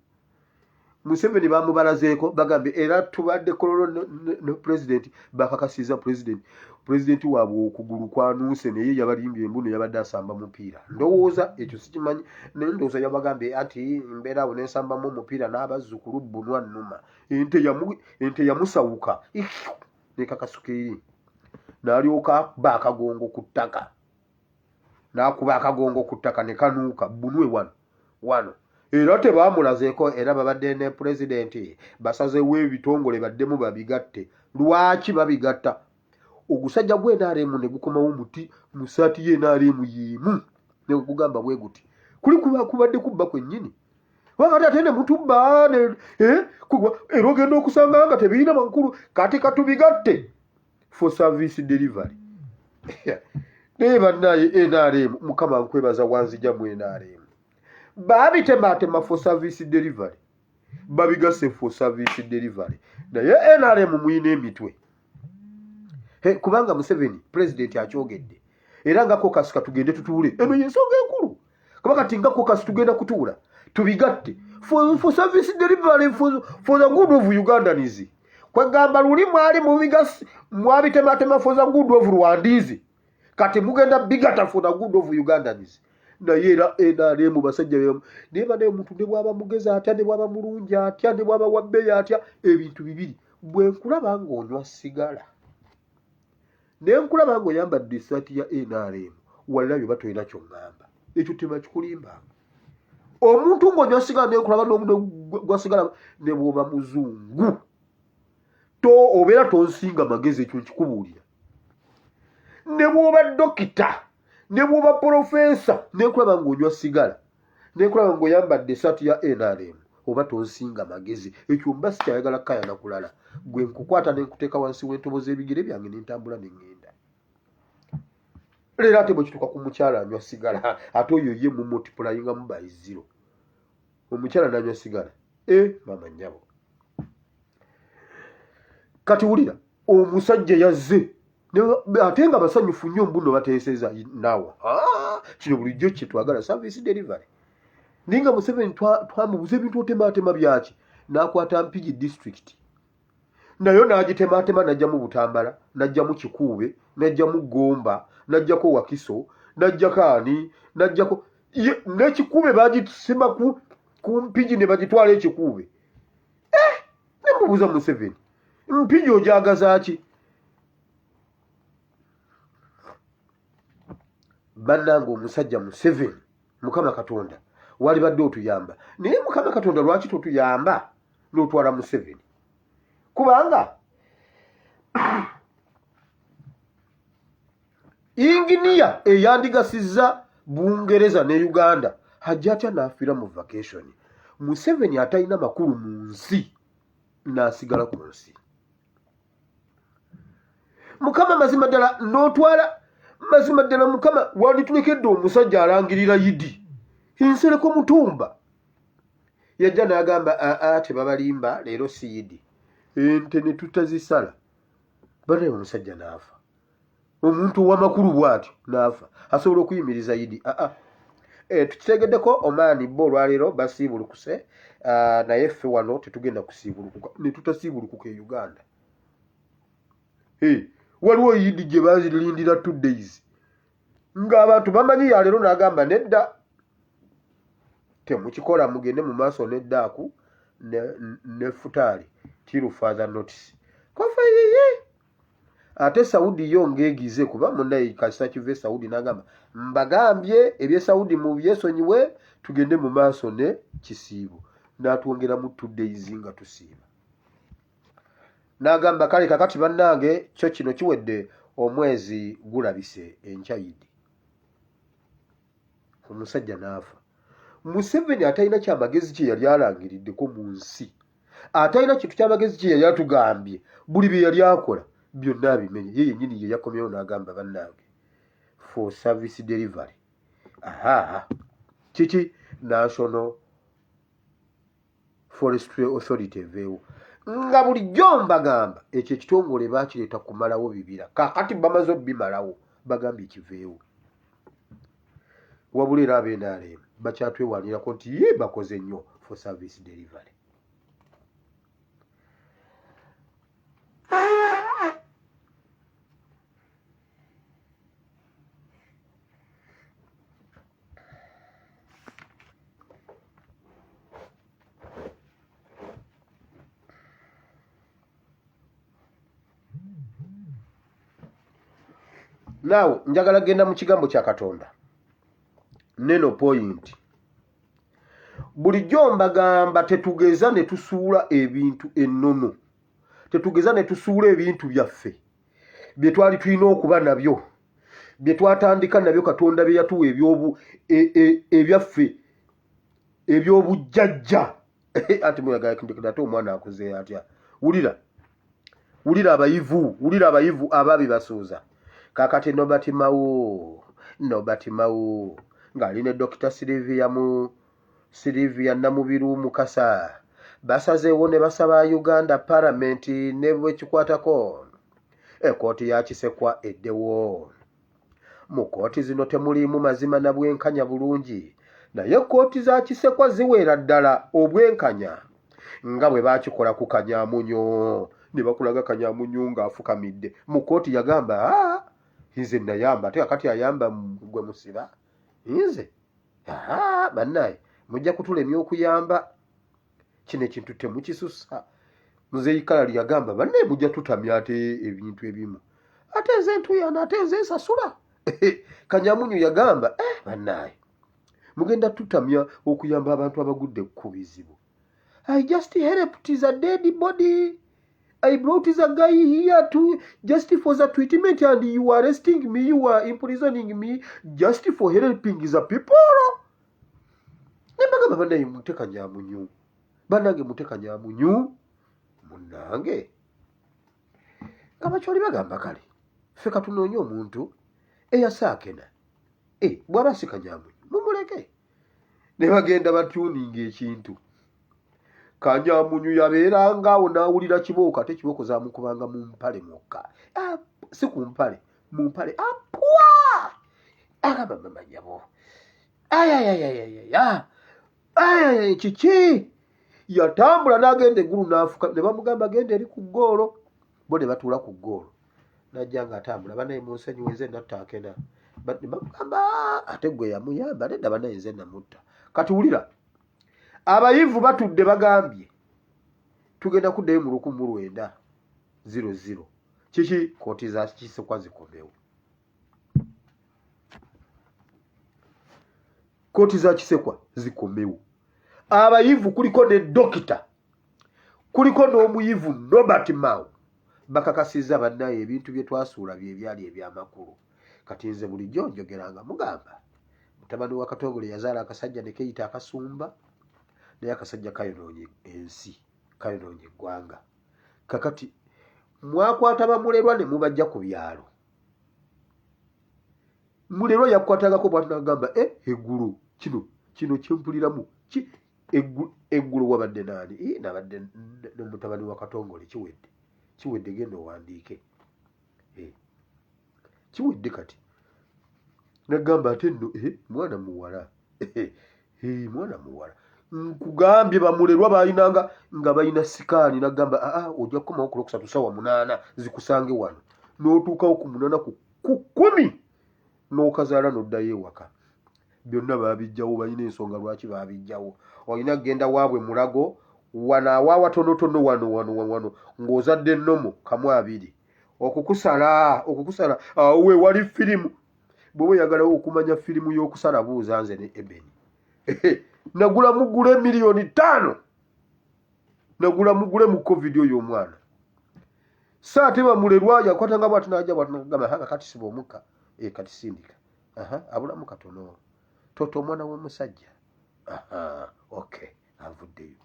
Museveni bamubalazeeko, bagambye era tubadde Kololo ne president, bakakasiza president, president waabwe okugulu kwanuuse, naye yabalimbye embu ne yabadde asamba mupiira. Ndowooza ekyo sikimanyi, naye ndowooza yabagambye anti mbeera awo nensambamu omupiira n'abazzukulu bbunwa nnuma. Ente yamusawuka nekakasuka eri, n'alyoka akuba akagongo ku ttaka, n'akuba akagongo ku ttaka ne kanuuka bbunwe wano wano. Era tebamulazeeko, era babadde ne pulezidenti, basazeewo ebitongole baddemu babigatte. Lwaki babigatta? Ogusajja gwa NRM ne gukomawo muti mu saati ye NRM y'emu ne gugamba bwe guti kuli kubadde kubba kwennyini, wakati ate ne mutubba eh, era ogenda okusanga nga tebirina makulu. Kati katubigatte for service delivery. Naye bannaye NRM, Mukama nkwebaza wanzija mu NRM. Babitematema for service delivery, babigase for service delivery, naye NRM muyina emitwe. Kubanga Museveni president akyogedde, era nga caucus katugende tutuule, eno yensonga enkulu, kuba kati nga caucus tugenda kutuula tubigatte for service delivery, for the good of Ugandans. Kwegamba luli mwali mubigas mwabitematema for the good of Rwandese, kati mugenda bigata for the good of Ugandans. Naye era NRM basajja bemu, naye banaye omuntu ne bwaba mugezi atya, ne bwaba mulungi atya, ne bwaba wabbeeyi atya, ebintu bibiri: bwe nkulaba ng'onywa sigala, ne nkulaba ng'oyambadde essaati ya NRM, wallahi oba tolina kyoŋŋamba, ekyo tebakikulimbanga. Omuntu ng'onywa sigala nenkulaba gwa sigala, ne bw'oba muzungu to obeera tonsinga magezi, ekyo nkikubuulira. Ne bw'oba dokita, ne bw'oba professor, nenkulaba ng'onywa sigala, nenkulaba ng'oyambadde esaati ya NRM, oba tonsinga magezi. Ekyo mba sikyayagala kukayana kulala. Gwe nkukwata nenkuteeka wansi w'entobo z'ebigere byange, nentambula neŋŋenda. Leero ate bwe kituuka ku mukyala anywa sigala, ate oyo ye mumultiplyingamu by zero. Omukyala nanywa sigala, e maama nnyabo. Kati wulira, omusajja yazze ate nga basanyufu nnyo, mbuno bateeseza naawe. Kino bulijjo kyetwagala, service delivery. Naye nga Museveni twamubuza ebintu otemaatema byaki, n'akwata Mpigi district nayo n'agitemaatema, n'ajjamu Butambala, n'ajjamu Kikuube, n'ajjamu Gomba, n'ajjako Wakiso, n'ajjako ani, n'ajjako n'Ekikuube bagisima ku Mpigi ne bagitwala Ekikuube. Eh, nemubuuza Museveni, Mpigi ogyagaza ki? Bannange, omusajja Museveni, Mukama Katonda walibadde otuyamba, naye Mukama Katonda lwaki totuyamba n'otwala Museveni? Kubanga inginiya eyandigasizza Bungereza ne Uganda hajja atya n'afiira mu vacation? Museveni atalina makulu mu nsi n'asigala ku nsi. Mukama, mazima ddala n'otwala, mazima ddala Mukama wanditulekedde omusajja alangirira yidi. Nsereko Mutumba yajja n'agamba, aa, tebabalimba, leero si yidi, ente ne tutazisala. Banaye, omusajja n'afa, omuntu ow'amakulu bw'atyo n'afa, asobola okuyimiriza yidi? Aa, tukitegeddeko Omaani bo olwaleero basiibulukuse, naye ffe wano tetugenda kusiibulukuka, ne tutasiibulukuka e Uganda. Waliwo yidi gye bazirindira 2 days ng'abantu bamanyi yaleero, n'agamba nedda, temukikola, mugende mu maaso neddaaku ne futaali till further notice. Kofa yiye ate Saudi yo ng'egize kuba munaye kasita kiva e Saudi, n'agamba mbagambye ebye Saudi mu byesonyiwe, tugende mu maaso ne kisiibo, n'atwongeramu 2 days nga tusiiba, n'agamba kale kakati bannange kyo kino kiwedde, omwezi gulabise enkyayidi. Omusajja n'afa. Museveni atalina kyamagezi kye yali alangiriddeko mu nsi, atalina kintu kyamagezi kye yali atugambye, buli bye yali akola byonna abimenye. Ye yennyini ye yakomyewo n'agamba bannange for service delivery. Aha, kiki? National Forestry Authority eveewo, nga bulijjo mbagamba ekyo ekitongole bakireeta kumalawo bibira. Kakati bamaze obimalawo, bagambye kiveewo. Wabula era aba NRM bakyatwewanirako nti ye bakoze nnyo for service delivery. Naawe njagala genda mu kigambo kya Katonda neno point. Bulijjo mbagamba tetugeza ne tusuula ebintu ennono, tetugeza ne tusuula ebintu byaffe bye twali tulina okuba nabyo, bye twatandika nabyo, Katonda bye yatuwa ebyobu ebyaffe ebyobujjajja. Ati muyagala ate omwana akuze atya? Wulira, wulira abayivu, wulira abayivu ababi basuuza. Kakati Norbert Mao, Norbert Mao ng'ali ne Dr Silivia mu Silivia Namubiru Mukasa basazeewo ne basaba Uganda paramenti ne bwekikwatako ekooti ya Kisekwa eddewo. Mu kkooti zino temuliimu mazima na bwenkanya bulungi, naye kkooti za Kisekwa ziweera ddala obwenkanya nga bwe baakikola ku Kanyamunyu ne bakulaga Kanyamunyu ng'afukamidde mu kkooti. Yagamba, "Aa, nze nayamba, ate kakati ayamba gwe musiba nze. Aa, bannaye mujja kutulemya okuyamba, kino ekintu temukisusa." Muzeeyi Kalali yagamba, bannaye mujja tutamya ate ebintu ebimu, ate nze ntuyana, ate nze nsasula. Kanyamunyu yagamba, eh, bannaye. Mugenda tutamya okuyamba abantu abagudde ku bizibu. I just helped the dead body. I brought the guy here to just for the treatment and you are arresting me, you are imprisoning me just for helping the people. Nembagamba bannaye mute Kanyamunyu, bannange mute Kanyamunyu munnange. Nga Bakyoli bagamba kale ffe katunoonye omuntu eyasaakena e, bw'aba si Kanyamunyu mumuleke. Ne bagenda batuninga ekintu. Kanyamunyu yabeeranga awo n'awulira kibooko, ate kibooko zaamukubanga mu mpale mwokka, ah, si ku mpale, mu mpale apwa agamba mamanyabo ayayayayaya ayaya kiki. Yatambula n'agenda eggulu n'afuka ne bamugamba genda eri ku ggoolo, bo ne batuula ku ggoolo. Najja ng'atambula, banaye munsonyiwe nze natta Akena. Ne bamugamba ate gwe yamuyamba, nedda banaye nze namutta. Kati wulira abayivu batudde bagambye tugenda kuddayo mu 1900. Kiki? Kooti za Kisekwa zikomewo, kooti za Kisekwa zikomewo. Abayivu kuliko ne dokita, kuliko n'omuyivu Norbert Mao, bakakasizza bannaye ebintu bye twasuula bye byali ebyamakulu. Kati nze bulijjo njogeranga mugamba mutabani wa Katongole yazaala akasajja ne keyita akasumba, naye akasajja kayonoonye ensi, kayonoonye eggwanga. Kakati mwakwata bamulerwa ne mubajja ku byalo. Mulerwa yakukwatangako bwati nagamba e eggulu kino kino kyempuliramu ki eggulo wabadde naani? Nabadde nomutabani wa Katongole. Kiwedde, kiwedde, genda owandiike, kiwedde. Kati nagamba ate nno mwana muwala, mwana muwala, nkugambye bamulerwa balinanga nga balina sikaani. Nagamba aa ojja kukomawo ku Lwokusatu sawa 8 zikusange wano, n'otuukawo ku 8 ku 10 n'okazaala n'oddayo ewaka. Byonna babijjawo, balina ensonga lwaki babijjawo. Olina kugenda waabwe Mulago wano awaawatonotono wano wano wano ng'ozadde ennomo kamu abiri okukusala okukusala awo we wali firimu. Bw'oba oyagala okumanya firimu y'okusala buuza nze ne Ebeni. Nagula mugule 5 miliyoni, nagula mugule mu COVID oyo omwana. So ate bamulerwa yakwatanga bwati najja bwati nagamba hanga kati siba omukka e, kati sindika aha abulamu katono toto omwana w'omusajja aha okay avuddeyo.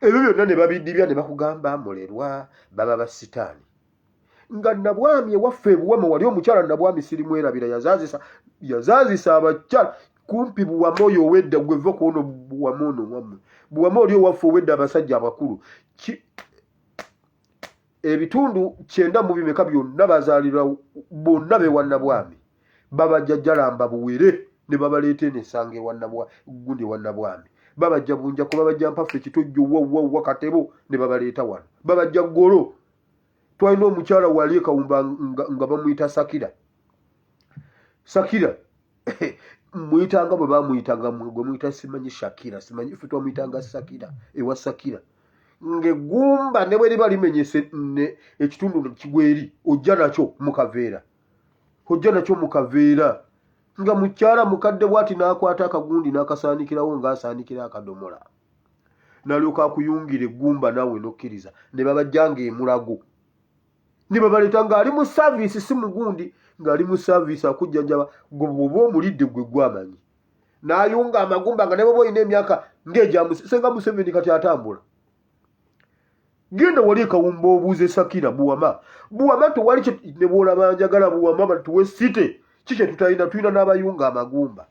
Ebyo byonna ne babidibya ne bakugamba mulerwa baba basitaani. Nga Nabwami ewaffe ebuwama wali omukyala Nabwami sirimwerabira, yazaazisa yazaazisa abakyala kumpi Buwama oyo owedda gweva kuono Buwama ono wammwe Buwama oli owaffe owedda abasajja abakulu ebitundu 90 mu bimeka byonna bazaalirwa bonna bewa Nabwami, babajja Jalamba buwere ne babaleeta eno esanga ewa gundi ewa Nabwami, babajja Bunjako, babajja Mpaffe, Kitojjo, wawwawa Katebo ne babaleeta wano, babajja Golo. Twalina omukyala wali ekawumba nga bamuyita Sakira. Sakira muyitanga bwe bamuyitanga gwe muyita simanyi Shakira simanyi, ffe twamuyitanga Sakira. Ewa Sakira ng'eggumba ne bwe liba limenyese ekitundu kigweri ojja nakyo mu kaveera, ojja nakyo mu kaveera. Nga mukyala mukadde bwati n'akwata akagundi n'akasaanikirawo ng'asaanikira akadomola n'alyoka akuyungira eggumba naawe n'okkiriza. Ne babajjanga emulago ne babaleeta ng'ali mu service, si mugundi, ng'ali mu service akujjanjaba. Gwe bw'oba omulidde gwe gwamanyi n'ayunga amagumba nga ne bw'oba olina emyaka ng'egya Senga Museveni kati atambula. Genda wali ekawumba obuuze Sakira Buwama. Buwama tewali ne bw'olaba njagala Buwama batuwe site ki kye tutalina, tulina n'abayunga amagumba.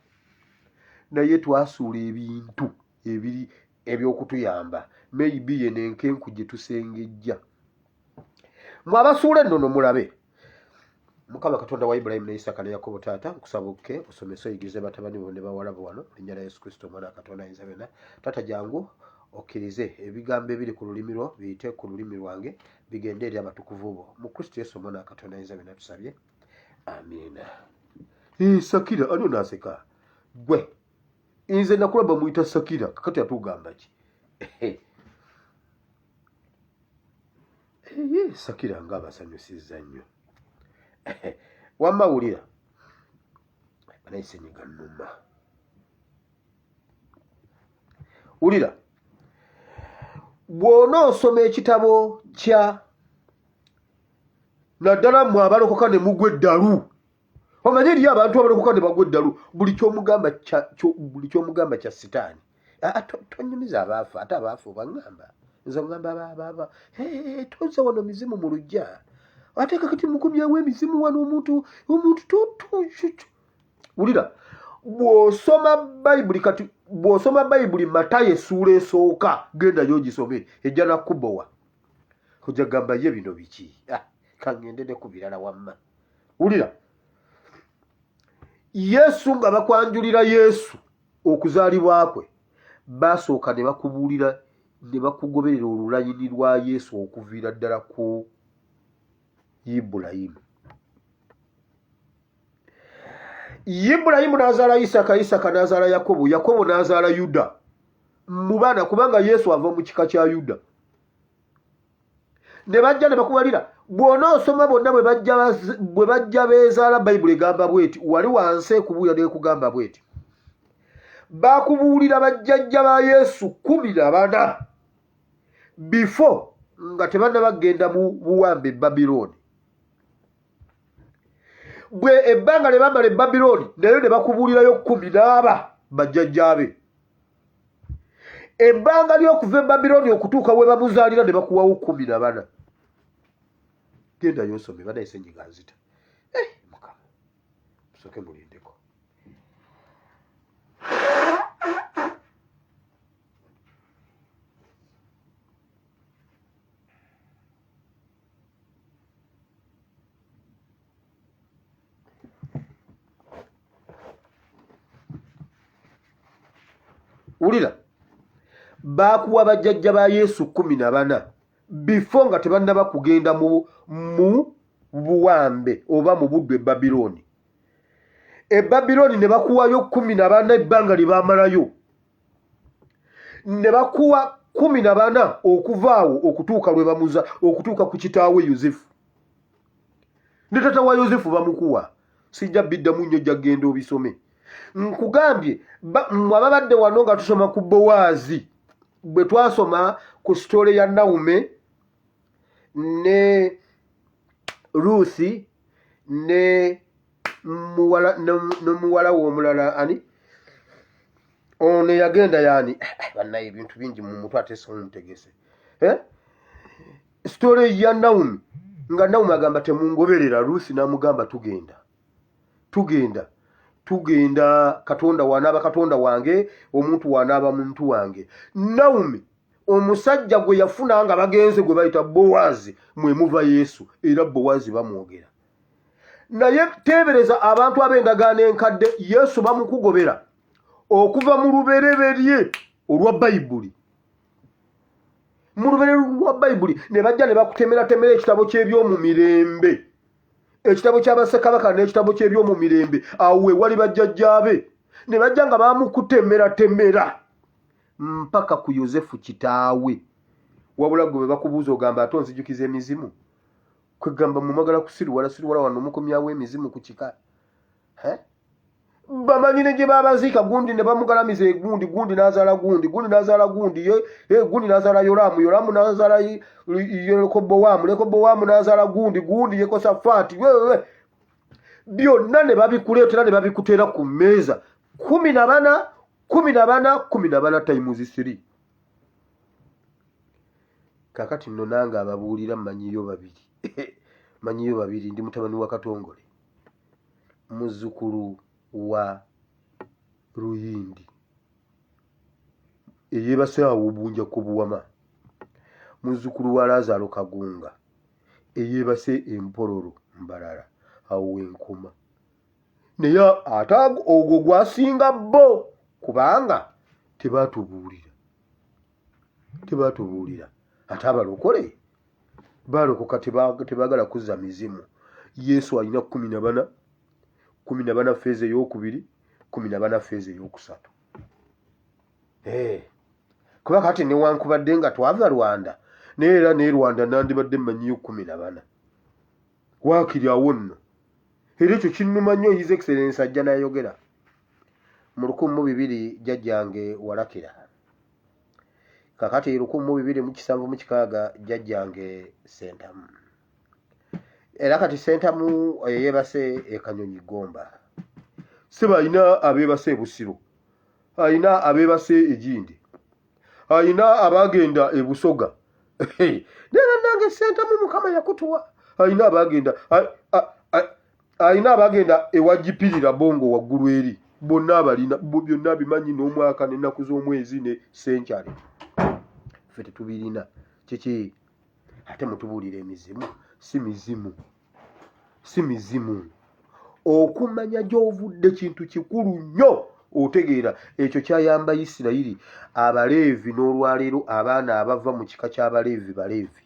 Naye twasuula ebintu ebiri eby'okutuyamba, maybe ye nenkenku gye tusengejja. Mwe abasuula ennono mulabe. Mukama Katonda wa Ibulayimu ne Isaaka ne Yakobo, taata nkusaba okke osomese oyigirize batabani bo ne bawala bo wano mu linnya lya Yesu Kristo omwana wa Katonda ayinza byonna. Taata jangu okkirize ebigambo ebiri ku lulimi lwo biyite ku lulimi lwange bigende eri abatukuvu bo mu Kristo Yesu omwana wa Katonda ayinza byonna tusabye, amiina. Sakira ani onaaseka gwe? Nze nakulaba muyita Sakira, kakati atugamba ki? Eye Sakira nga abasanyusizza nnyo. Wamma wulira, banaye senyiga nnuma. Wulira, bw'onoosoma ekitabo kya naddala mmwe abalokoka ne mugwa eddalu, omanyi eriyo abantu abalokoka ne bagwa eddalu, buli kyomugamba buli kyomugamba kya sitaani. Tonyumiza abaafa, ate abaafa obaŋŋamba nze oŋŋamba abaaba toza wano mizimu mu luggya, ate kakati mukomyawo emizimu wano omuntu omuntu wulira, bw'osoma bayibuli kati bw'osoma bayibuli Matayo essuula esooka, gendayo ogisome, ejja nakubowa, ojja gamba ye bino biki, kangende ne ku birala. Wamma wulira, Yesu nga bakwanjulira Yesu okuzaalibwa kwe, basooka ne bakubuulira ne bakugoberera olulayini lwa Yesu okuviira ddala ku Ibulayimu. Ibulayimu n'azaala Isaka, Isaka n'azaala Yakobo, Yakobo n'azaala Yuda mu baana, kubanga Yesu ava mu kika kya Yuda. Ne bajja ne bakubalira, bw'onoosoma bonna bwe bajja beezaala, Bayibuli egamba bweti, wali wansi ekubuulira n'ekugamba bweti, bakubuulira bajjajja ba Yesu 14 before nga tebannaba kugenda mu buwambe e Babilooni. Bwe ebbanga lye bamala e Babilooni nayo ne bakubuulirayo 10 n'aba bajjajjaabe. Ebbanga ly'okuva e Babilooni okutuuka we bamuzaalira ne bakuwawo 14. Genda yosome banaye, senyiga nzita. Mukama, musooke mulindeko. Wulira, baakuwa bajjajja ba Yesu 14 before nga tebannaba kugenda mu buwambe oba mu buddu e Babilooni. E Babilooni ne bakuwayo 14, ebbanga lye baamalayo ne bakuwa 14 okuva awo okutuuka lwe bamuza, okutuuka ku kitaawe Yosefu ne tata wa Yosefu bamukuwa. Sijja biddamu nnyo, ojja kugenda obisome. Nkugambye, mmwe ababadde wano nga tusoma ku Bowaazi, bwe twasoma ku sitole ya Nawume ne Ruusi ne muwala we omulala, ani ono eyagenda yaani, bannaye ebintu bingi mu mutwe ate simutegese. Sitole ya Nawumi, nga Nawumi agamba temungoberera, Ruusi n'amugamba tugenda, tugenda, tugenda, Katonda wanaaba Katonda wange, omuntu wanaaba muntu wange. Nawumi omusajja gwe yafuna nga bagenze gwe bayita Bowaazi, mwe muva Yesu, era Bowaazi bamwogera. Naye teebereza abantu ab'endagaano enkadde, Yesu bamukugobera okuva mu lubereberye olwa Bayibuli, mu lubereberye lwa Bayibuli ne bajja ne bakutemeratemera ekitabo ky'ebyomumirembe, ekitabo ky'abassekabaka n'ekitabo ky'ebyomumirembe, awo we wali bajjajjaabe, ne bajja nga bamukutemeratemera mpaka ku Yosefu kitaawe. Wabula gwe bwe bakubuuza ogamba ate onzijukiza emizimu, kwegamba mumagala kusiruwala siruwala wano mukomyawo emizimu ku kika. Bamanyi ne gye babaziika, gundi ne bamugalamiza egundi, gundi n'azaala gundi, gundi n'azaala gundi, gundi n'azaala Yoramu, Yoramu n'azaala Yerobowamu, Rekobowamu n'azaala gundi, gundi Yekosafaati, byonna ne babikuleetera ne babikuteera ku mmeeza. 14, 14, 14 times 3. Kakati nno nange ababuulira mmanyiyo babiri, mmanyiyo babiri. Ndi mutabani wa Katongole, muzzukulu wa Luyindi eyeebase awo Bunja ku Buwama, muzzukulu wa Lazaalo Kagunga eyeebase Empololo Mbarara, awo wenkoma. Naye ate ogwo gwasinga bo, kubanga tebaatubuulira, tebaatubuulira. Ate abalokole balokoka tebaagala kuzza mizimu. Yesu alina 14, 14 phase ey'okubiri, 14 phase ey'okusatu. Kuba kati newankubadde nga twava Rwanda, naye era ne Rwanda nandibadde mmanyiyo 14 waakiri awo nno. Era ekyo kinnuma nnyo. His Excellence ajja n'ayogera mu 1002, jjajjange walakira. Kakati 2076 jjajjange Sentamu. Era kati Sentamu oyo yeebase e Kanyonyi Gomba. Ssebo alina abeebase e Busiro, alina abeebase e Gindi, alina abaagenda e Busoga. Naye bannange Sentamu Mukama yakutuwa. Alina abaagenda alina abagenda ewa Gipirira Bongo waggulu eri bonna abalina byonna bimanyi n'omwaka n'ennaku z'omwezi ne senkyale ffe tetubirina kiki ate mutubuulira emizimu si mizimu si mizimu okumanya gy'ovudde kintu kikulu nnyo otegeera ekyo kyayamba isirayiri abaleevi n'olwaleero abaana abava mu kika ky'abaleevi baleevi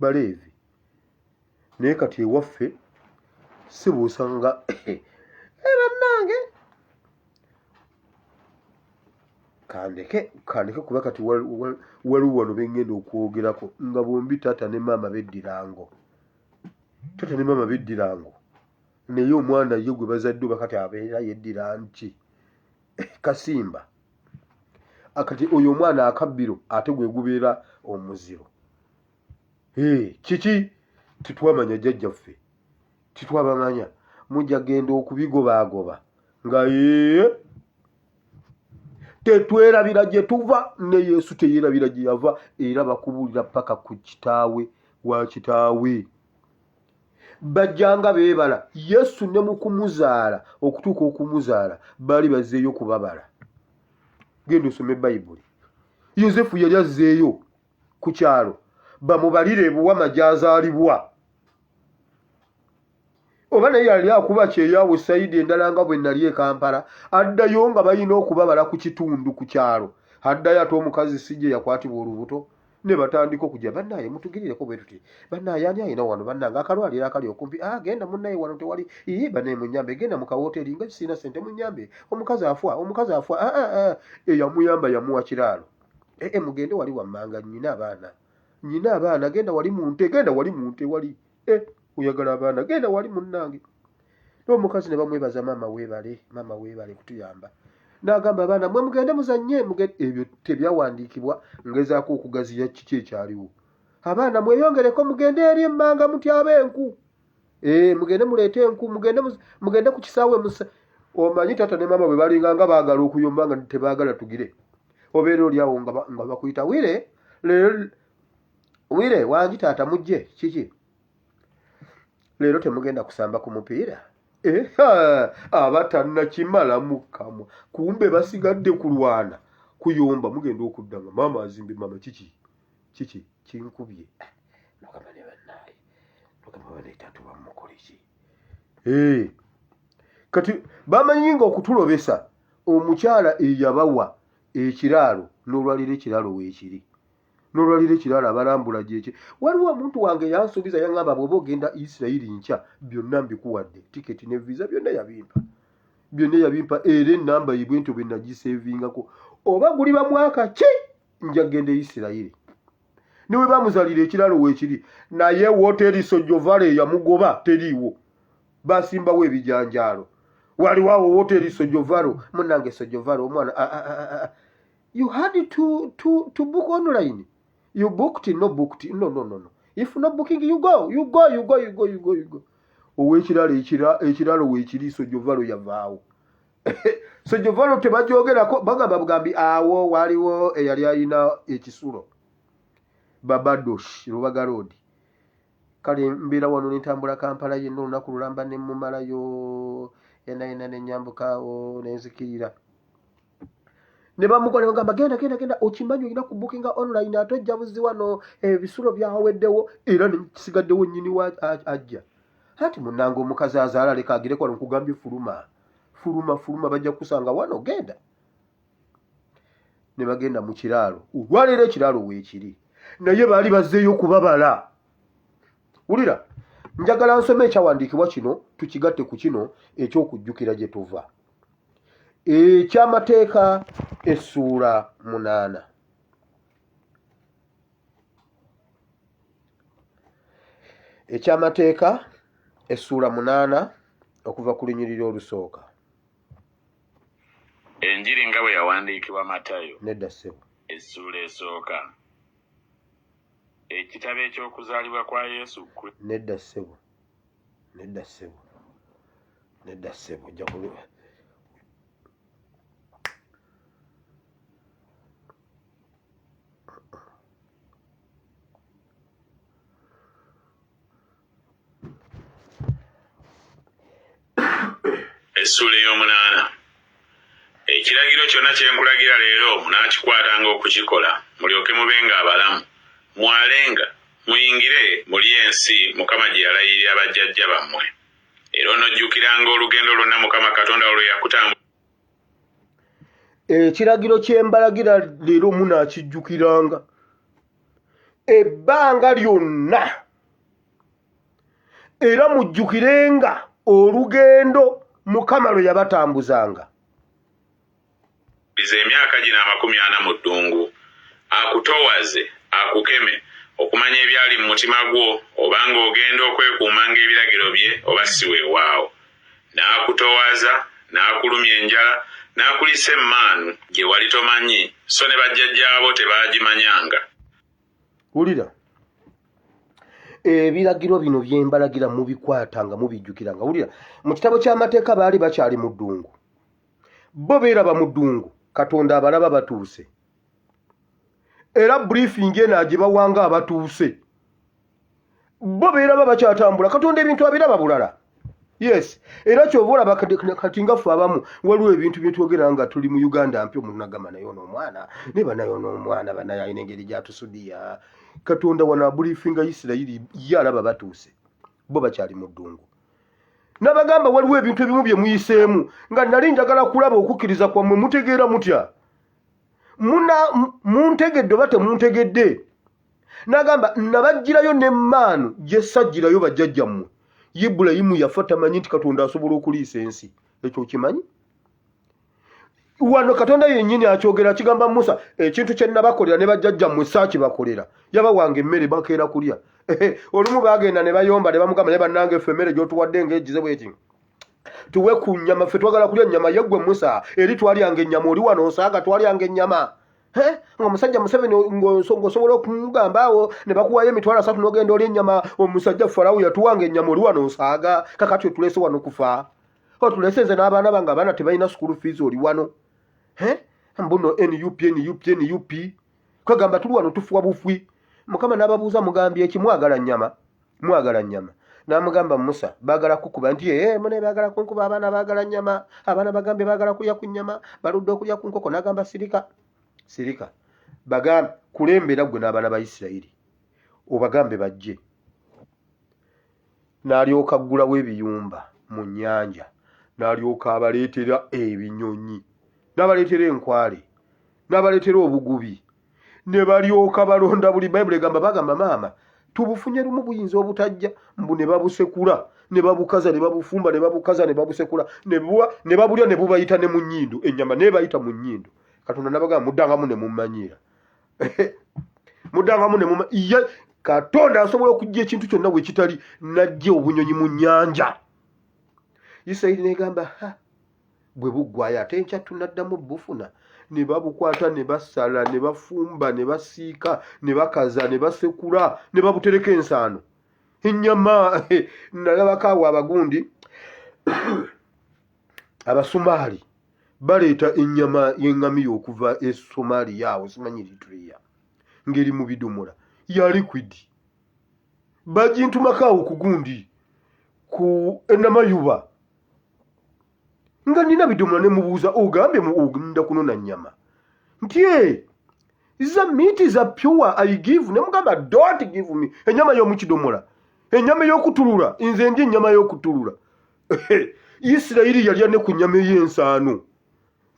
baleevi naye kati ewaffe si bwosanga eh, bannange kandeke kandeke kuba kati waliwo wano bengenda okwogerako nga bombi taata ne maama beddirango taata ne maama beddirango naye omwana ye gwe bazadde oba kati abeera yeddira nki kasimba akati oyo omwana akabbiro ate gwe gubeera omuziro kiki titwamanya jjajjaffe titwabamanya mujja genda okubigobaagoba nga ee tetwerabira gye tuva ne yesu teyerabira gye yava era bakubuulira paka ku kitaawe wa kitaawe bajjanga beebala yesu ne mu kumuzaala okutuuka okumuzaala baali bazzeeyo kubabala genda osome bayibuli yosefu yali azzeeyo ku kyalo bamubalire ebuwama gy'azaalibwa oba naye yali akuba kyeyawo sayidi endala nga bwe nali e kampala addayo nga balina okubabala ku kitundu ku kyalo addayo ate omukazi si gye yakwatibwa olubuto ne batandika okujja bannaaye mutugirireko bwe tuti bannaaye ani alina wano bannange akalwaliro akali okumpi ah, genda munnaye wano tewali ii banaye munyambe genda mu kawoteeri nga sirina sente munyambe omukazi afwa omukazi afwa ah, ah, ah. eyamuyamba yamuwa kiraalo ee eh, eh, mugende wali wammanga nyina abaana nyina abaana genda wali munte genda wali munte wali e oyagala abaana genda wali munnange n'omukazi ne bamwebaza maama weebale maama weebale kutuyamba n'agamba abaana mwe mugende muzanye ebyo tebyawandiikibwa ngezaako okugaziya kiki ekyaliwo abaana mweyongereko mugende eri emmanga mutyabe enku ee eh, mugende muleete enku mugende mugende ku kisaawe musa omanyi taata ne maama bwe balinga nga baagala okuyomba nga tebaagala tugire obeera oli awo nga bakuyita wire leero wire wangi taata mujje kiki leero temugenda kusamba ku mupiira eh, aba tannakimala mukamwa kumbe basigadde kulwana kuyomba mugenda okudda nga maama azimbe maama kiki kiki kinkubye ah, nogamba ne bannaye nogamba banaye taata oba mukole ki eh, kati bamanyi nga okutulobesa omukyala eyabawa ekiraalo n'olwaliro ekiraalo weekiri n'olwaliro ekiraalo abalambula gyeki waliwo omuntu wange yansuubiza yaŋamba bw'oba ogenda isirayiri nkya byonna mbikuwadde tiketi ne visa byonna yabimpa byonna yabimpa era enamba yibwe ntyo bwe nagiseevingako oba guliba mwaka ki nja kugenda e isirayiri ne bwe bamuzalira ekiralo weekiri naye woteri sojovale eyamugoba teriiwo basimbawo ebijanjaalo waliwo awo woteri sojovalo munange sojovalo omwana ah, ah, ah, you had to, to, to book online you booked no booked no no no no if no booking you go you go you go you go you go you go owekiralo ekiralo weekiri sojovalo yavaawo sojovalo tebagyogerako bagamba bugambi awo waliwo eyali alina ekisulo babadosh lubaga road kale mbeera wano nentambula kampala yenna olunaku lulamba nemumalayo yena yena nenyambukaawo nenzikirira ne bamukola bagamba genda genda genda okimanyi olina kubukinga online ate ojja buzi wano ebisulo byaweddewo era nekisigaddewo nyini wa ajja anti munange omukazi azaala leka agireko wano nkugambye fuluma fuluma fuluma bajja kukusanga wano genda ne bagenda mu kiraalo olwaleero ekiraalo weekiri naye baali bazzeeyo kubabala wulira njagala nsome ekyawandiikibwa kino tukigatte ku kino eky'okujjukira gye tuva ekyamateeka essuula munaana Ekyamateeka essuula munaana okuva ku lunyiriri olusooka. Enjiri nga bwe yawandiikibwa Matayo. Nedda ssebo. Essuula esooka. Ekitabo eky'okuzaalibwa kwa Yesu Kristo. Nedda ssebo. Nedda ssebo. Nedda ssebo. Ojja ku Essuula ey'omunaana. Ekiragiro kyonna kye nkulagira leero munaakikwatanga okukikola, mulyoke mubenga abalamu, mwalenga, muyingire mulye ensi Mukama gye yalayirira bajjajja bammwe. Era onojjukiranga olugendo lwonna Mukama Katonda wo lwe yakutambuza. Ekiragiro kye mbalagira leero munaakijjukiranga ebbanga lyonna. Era mujjukirenga olugendo Mukama lwe yabatambuzanga. Emyaka gino 40 mu ddungu, akutowaze, akukeme, okumanya ebyali mu mutima gwo, oba ng'ogenda okwekuumanga ebiragiro bye oba si weewaawo. N'akutowaza, n'akulumya enjala, n'akuliisa emmaanu gye wali tomanyi, so ne bajjajjaabo tebaagimanyanga. Wulira ebiragiro bino bye mbalagira, mubikwatanga, mubijjukiranga. Wulira, mu kitabo ky'amateeka baali bakyali mu ddungu, bo beeraba mu ddungu, Katonda abalaba batuuse, era briefing eno agibawanga abatuuse. Bo beeraba bakyatambula, Katonda ebintu abiraba bulala. Yes, era kyova olaba kati nga ffe abamu waliwo ebintu byetwogera nga tuli mu Uganda mpya, omuntu nagamba naye ono omwana naye banaye ono omwana banaye alina engeri gyatusudiya. Katonda wano abriefinga Isirayiri, ye alaba batuuse, bo bakyali mu ddungu. Nabagamba waliwo ebintu ebimu bye muyiseemu nga nali njagala kulaba okukkiriza kwammwe, mutegeera mutya, muntegedde oba temuntegedde. N'agamba nabaggyirayo n'emmaanu gye saggyirayo bajjajjammwe. Ibulayimu yafa tamanyi nti Katonda asobola okuliisa ensi. Ekyo okimanyi? Wano Katonda yennyini akyogera, akigamba Musa, ekintu kye nabakolera ne bajjajjammwe saakibakolera. Yabawanga emmere bakeera kulya. Olumu baagenda ne bayomba ne bamugamba, naye bannange ffe emmere gy'otuwadde ng'egize bweti, tuwe ku nnyama, ffe twagala kulya nnyama. Ye ggwe Musa, eri twalyanga ennyama, oli wano osaaga twalyanga ennyama. Ng'omusajja Museveni ng'osobola okumugamba awo ne bakuwayo 300,000 n'ogenda olya ennyama. Omusajja Farawo yatuwanga ennyama, oli wano osaaga. Kakati otulese wano kufa, otulese nze n'abaana bange, abaana tebalina school fees, oli wano mbuno NUP NUP NUP, kwegamba tuli wano tufuwa bufwi. Mukama n'ababuuza, mugambye eki? Mwagala nnyama, mwagala nnyama. N'amugamba Musa, baagala kukuba nti ee mune baagala kunkuba, abaana baagala nnyama, abaana bagambye baagala kulya ku nnyama, baludde okulya ku nkoko. N'agamba sirika, sirika, bagambe kulembera ggwe n'abaana ba Isirayiri, obagambe bajje. N'alyoka aggulawo ebiyumba mu nnyanja, n'alyoka abaleetera ebinyonyi, n'abaleetera enkwale, n'abaleetera obugubi, ne balyoka balonda buli. Bayibuli egamba bagamba maama tubufunye lumu buyinza obutajja, mbu ne babusekula ne babukaza ne babufumba ne babukaza ne babusekula ne babulya ne bubayita ne mu nnyindo, ennyama nebayita mu nnyindo. Katonda nabagamba muddangamu ne mummanyiira, muddangamu ne mumma. Ye Katonda asobola okujja ekintu kyonna bwe kitali, n'ajja obunyonyi mu nnyanja. Isirayiri negamba ha bwe buggwayo ate enkya tunaddamu bufuna. Ne babukwata ne basala ne bafumba ne basiika ne bakaza ne basekula ne babutereka ensaano ennyama. Nalabako awo abagundi Abasumaali baleeta ennyama y'eŋŋamiya okuva e Somalia awo, simanyi Eritrea, ng'eri mu bidomola ya liquid, bagintumako awo ku gundi ku enamayuba nga nina bidomola. Ne mubuuza, ogambye nda kunona nnyama nti e za meat za pure I give. Ne mugamba don't give me ennyama y'omukidomola, ennyama ey'okutulula, nze ndi ennyama y'okutulula. Isirayiri yalya ne ku nnyama ey'ensaano,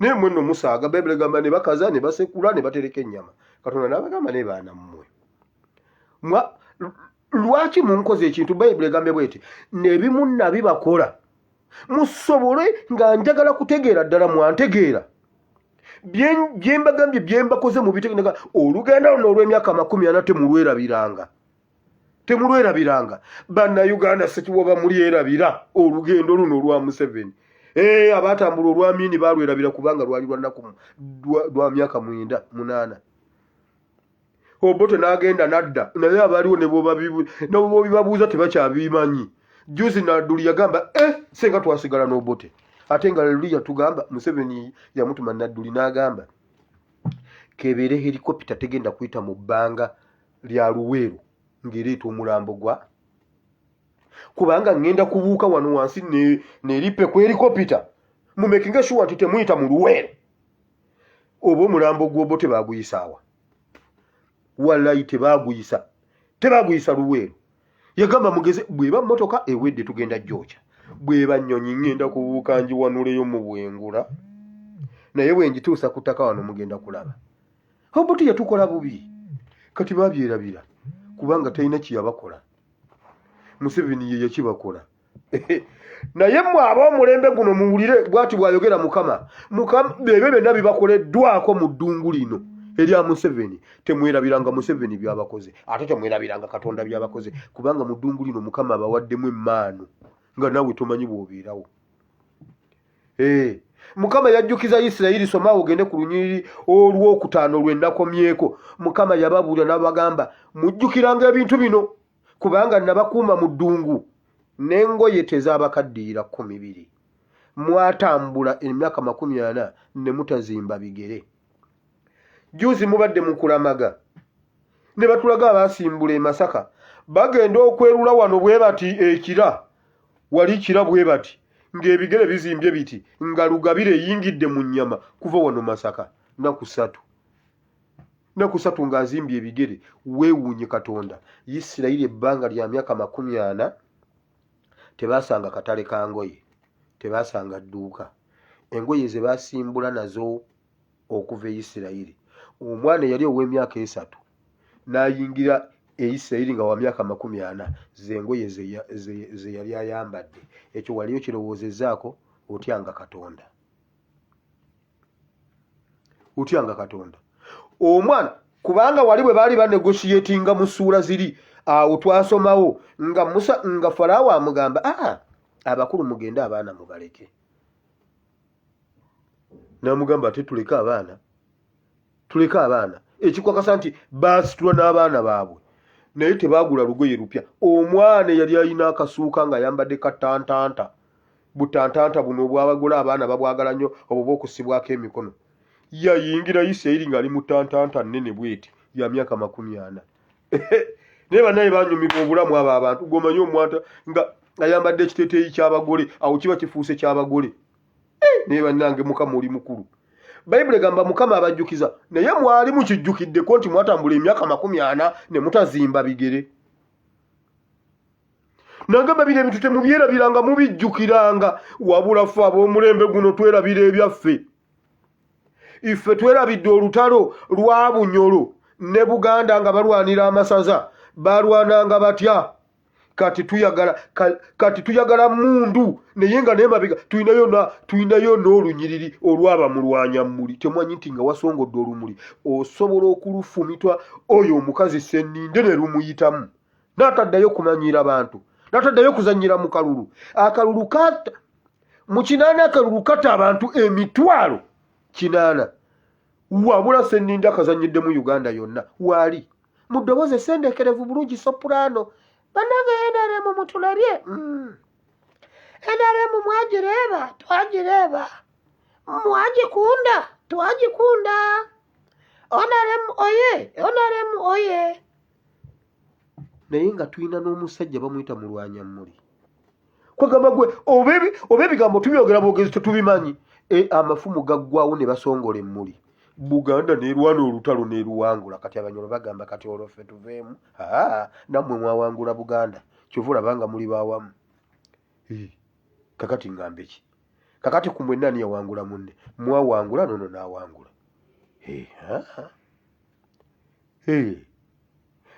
naye mwe nno musaaga. Bayibuli egamba ne bakaza ne basekula ne batereka ennyama. Katonda n'abagamba, naye baana mmwe lwaki munkoze ekintu? Bayibuli egambye bweti, nebimu nabi bakola musobole nga njagala kutegeera ddala mwantegeera bye mbagambye, bye mbakoze mubitegeera. Olugendo luno olw'emyaka 40 temulwerabiranga, temulwerabiranga. Bannayuganda sekiwoba mulyerabira olugendo luno olwa Museveni. Eh, abaatambula olwamiini baalwerabira kubanga lwali lwa nnaku lwa myaka mwenda munaana. Obote n'agenda n'adda naye abaliwo ne bw'obibabuuza tebakyabimanyi. Juzi Nadduli yagamba eh, senga twasigala n'Obote ate nga luli yatugamba Museveni yamutuma Nadduli n'agamba kebeere helikopita tegenda kuyita mu bbanga lya Luweero ng'ereeta omulambo gwa kubanga ŋŋenda kubuuka wano wansi nerippe ku helikopita mumekinge shuwa nti temuyita mu Luweero oba omulambo gw'Obote baaguyisaawa walayi tebaaguyisa tebaaguyisa Luweero yagamba mugeze bweba mmotoka ewedde tugenda jooca bweba nnyonyi ŋŋenda kubuuka ngiwanuleyo mu bwengula naye bwe ngituusa ku ttaka wano mugenda kulaba Obote yatukola bubi kati babyerabira kubanga talina kyeyabakola Museveni ye yakibakola naye mmwe ab'omulembe guno muwulire bwati bw'ayogera Mukama Mukama ebyo byonna bibakoleddwako mu ddungu lino erya Museveni temwerabiranga Museveni by'abakoze ate temwerabiranga Katonda by'abakoze kubanga mu ddungu lino Mukama abawaddemu emmaanu nga naawe tomanyi bw'obeerawo. Eh, Mukama yajjukiza Isirayiri, somaawo ogende ku lunyiriri olwokutaano lwe nakomyeko. Mukama yababuulira n'abagamba, mujjukiranga ebintu bino kubanga nabakuuma mu ddungu n'engoye tezaabakaddiyira ku mibiri. Mwatambula emyaka 40 ne mutazimba bigere. Jjuuzi mubadde mu kulamaga ne batulaga abaasimbula e Masaka bagenda okwerula wano bwe bati ekira wali kira bwe bati ng'ebigere bizimbye biti nga lugabire eyingidde mu nnyama kuva wano Masaka nnaku ssatu nnaku ssatu ng'azimbye ebigere weewuunye Katonda Isirayiri ebbanga lya myaka 40 tebaasanga katale ka ngoye tebaasanga dduuka engoye ze baasimbula nazo okuva e Isirayiri. Omwana eyali ow'emyaka esatu n'ayingira e Isirayiri nga wa myaka 40, z'engoye ze yali ayambadde. Ekyo wali okirowoozezaako? Otyanga Katonda. Otyanga Katonda. Omwana, kubanga wali bwe baali banegoshiyetinga mu ssuula ziri awo twasomawo nga Musa nga Faraawo amugamba, aa abakulu mugende abaana mubaleke. N'amugamba ate tuleke abaana, tuleke abaana, ekikwakasa nti baasitula n'abaana baabwe naye tebaagula lugoye lupya. Omwana eyali alina akasuuka ng'ayambadde katantanta, butantanta buno obwabagula abaana babwagala nnyo obwo bw'okussibwako emikono, yayingira Isirayiri ng'ali mu tantanta nnene bweti ya myaka 40. Naye bannaye banyumirwa obulamu abo abantu, gwomanyi omwanta nga ayambadde ekiteeteeyi ky'abagole, awo kiba kifuuse ky'abagole. Naye bannange Mukama oli mukulu. Bayibuli egamba Mukama abajjukiza, naye mwali mukijjukiddeko nti mwatambula emyaka 40 ne mutazimba bigere. Nagamba bino ebintu temubyerabiranga, mubijjukiranga. Wabula ffe ab'omulembe guno twerabira ebyaffe. Iffe twerabidde olutalo lwa Bunyoro ne Buganda nga balwanira amasaza. Balwananga batya? Kati tuyagala kati tuyagala mundu naye nga nemabega tulinayo na tulinayo n'olunyiriri olwaba mulwanya mmuli. Temumanyi nti nga wasongodde olumuli osobola okulufumitwa oyo omukazi Sseninde ne lumuyitamu n'ataddayo kumanyiira bantu, n'ataddayo kuzannyira mu kalulu. Akalulu kata mu kinaana, akalulu kata abantu 800,000. Wabula Sseninde akazannyiddemu Uganda yonna waali mu ddoboozi essendeekerevu bulungi soprano. Bannange NRM mutulabye. NRM mwagireeba, twagireeba, mwagikunda, twagikunda. NRM oye, NRM oye. Naye nga tulina n'omusajja bamuyita mulwanyammuli. Kwegamba gwe oba ebigambo tubyogera bwogezi tetubimanyi. Amafumu gaggwawo ne basongola emmuli. Buganda n'erwana olutalo n'eruwangula. Kati Abanyoro bagamba kati olwo ffe tuveemu. Aa, nammwe mwawangula Buganda. Kyova olaba nga muli bawamu. Kakati ngambe ki? Kakati ku mwenna ani yawangula munne? Mwawangula nono n'awangula.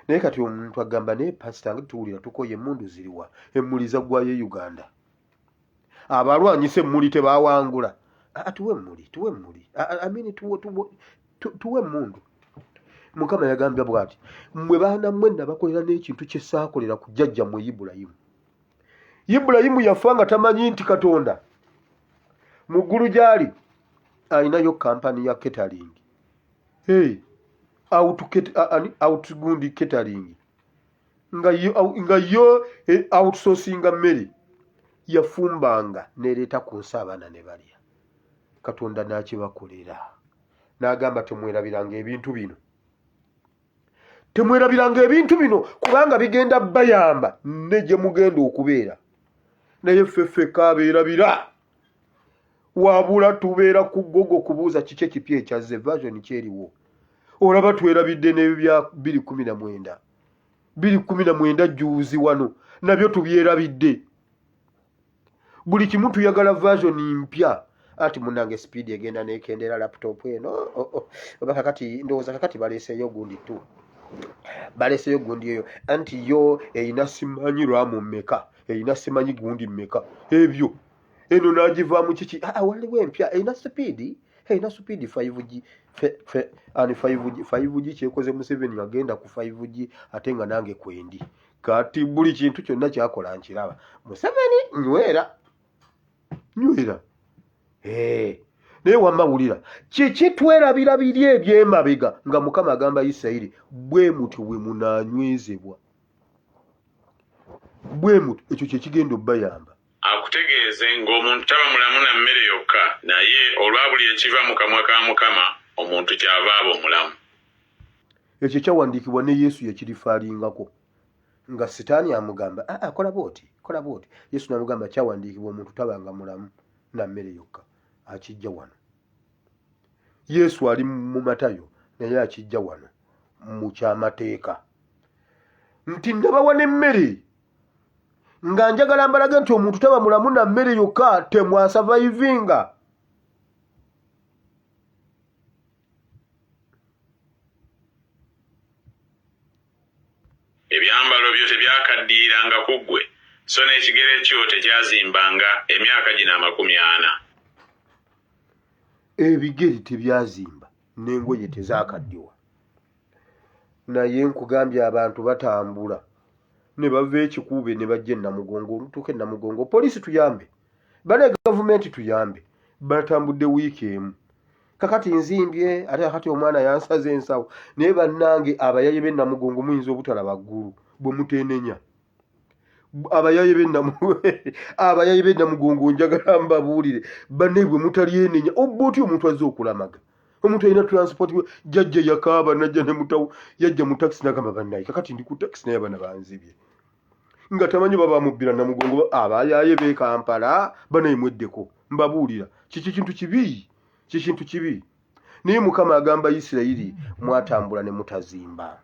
Naye kati omuntu agamba naye pasita nga tuwulira tukoye emmundu ziriwa? Emmuli zaggwayo e Uganda. Abalwanyisa emmuli tebawangula. Tuwe emmuli, tuwe emmuli. Amini tuwe, tuwe, tuwe emmundu. Mukama yagambye bw'ati, mmwe baana mmwe nabakolera n'ekintu kye saakolera ku jjajjammwe Ibulayimu. Ibulayimu yafa nga tamanyi nti Katonda Mu ggulu gy'ali alinayo kampani ya catering. Hey, out gundi catering nga yo outsourcinga mmere yafumbanga n'ereeta ku nsi abaana ne balya. Katonda n'akibakolera n'agamba temwerabiranga ebintu bino, temwerabiranga ebintu bino kubanga bigenda bayamba ne gye mugenda okubeera. Naye ffe ffekka abeerabira, wabula tubeera ku Google kubuuza kiki ekipya ekyazze, version kyeriwo. Olaba twerabidde n'ebya 2019, 2019 juuzi wano nabyo tubyerabidde. Buli kimu tuyagala version mpya. Ati munange speed egenda nekendera laptop eno. Oh, oh. Oba kakati ndowooza kakati baleeseeyo gundi tu, baleeseeyo gundi eyo anti yo erina simanyi RAM mmeka, erina simanyi gundi mmeka, ebyo eno n'agivaamu kiki. Ah, waliwo empya erina speed, erina speed 5G ani 5G, 5G kyekoze Museveni agenda ku 5G ate nga nange kwendi. Kati buli kintu kyonna kyakola nkiraba. Museveni nywera nywera. Hey. Naye wamma wulira kiki twerabira biri ebyemabega nga Mukama agamba Isirayiri bwe mutyo bwe munaanywezebwa, bwe mutyo ekyo kye kigenda obbayamba. Akutegeeze ng'omuntu taba mulamu na mmere yokka, naye olwa buli ekiva mu kamwa ka Mukama omuntu kyava aba omulamu. Ekyo kyawandiikibwa ne Yesu yakirifaalingako nga Sitaani amugamba aa kola bw'oti, kola bw'oti. Yesu n'amugamba kyawandiikibwa omuntu tabanga mulamu na mmere yokka. Akijja wano. Yesu ali mu Matayo naye akijja wano mu kyamateeka nti nabawa n'emmere nga njagala mbalage nti omuntu taba mulamu na mmere yokka, temwasavaivinga. Ebyambalo byo tebyakaddiyiranga ku ggwe, so n'ekigere kyo tekyazimbanga emyaka gino 40. Ebigere tebyazimba n'engoye tezaakaddiwa. Naye nkugambye abantu batambula ne bava ekikuube ne bajja e Namugongo, olutuuka e Namugongo poliisi tuyambe, bane gavumenti tuyambe, batambudde wiiki emu kakati nzimbye ate kakati omwana yansaze ensawo. Naye bannange abayaye b'e Namugongo muyinza obutalaba ggulu bwe muteenenya. Abayaye b'e Namugongo njagala mbabuulire banne bwe mutalyenenya obba otya omuntu azze okulamaga. Omuntu alina transport we jjajja yakaaba najja ne mutawo yajja mu taxi n'agamba bannaye kakati ndi ku taxi naye abaana banzibye nga tamanyi oba bamubbira Namugongo. Abayaye b'e Kampala banaye mweddeko, mbabuulira kiki kintu kibi, kikintu kibi. Naye Mukama agamba Isirayiri mwatambula ne mutazimba,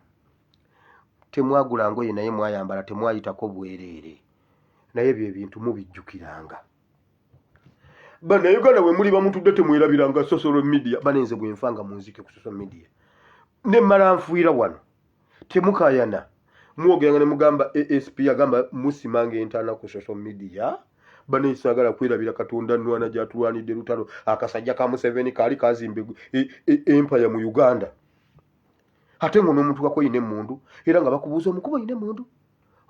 temwagula ngoye naye mwayambala, temwayitako bwereere, naye ebyo ebintu mubijjukiranga. Bannayuganda bwe muli bamutudde temwerabiranga social media. Banenze bwe nfa nga munzike ku social media ne mmala nfuira wano, temukayana mwogeranga ne mugamba ASP agamba musimanga entaana ku social media. Bane saagala kwerabira Katonda nnwana gy'atulwanidde lutalo. Akasajja ka Museveni kaali kazimba empaya mu Uganda, ate ngo n'omutukako oyina emmundu, era nga bakubuuza omukuba oyina emmundu,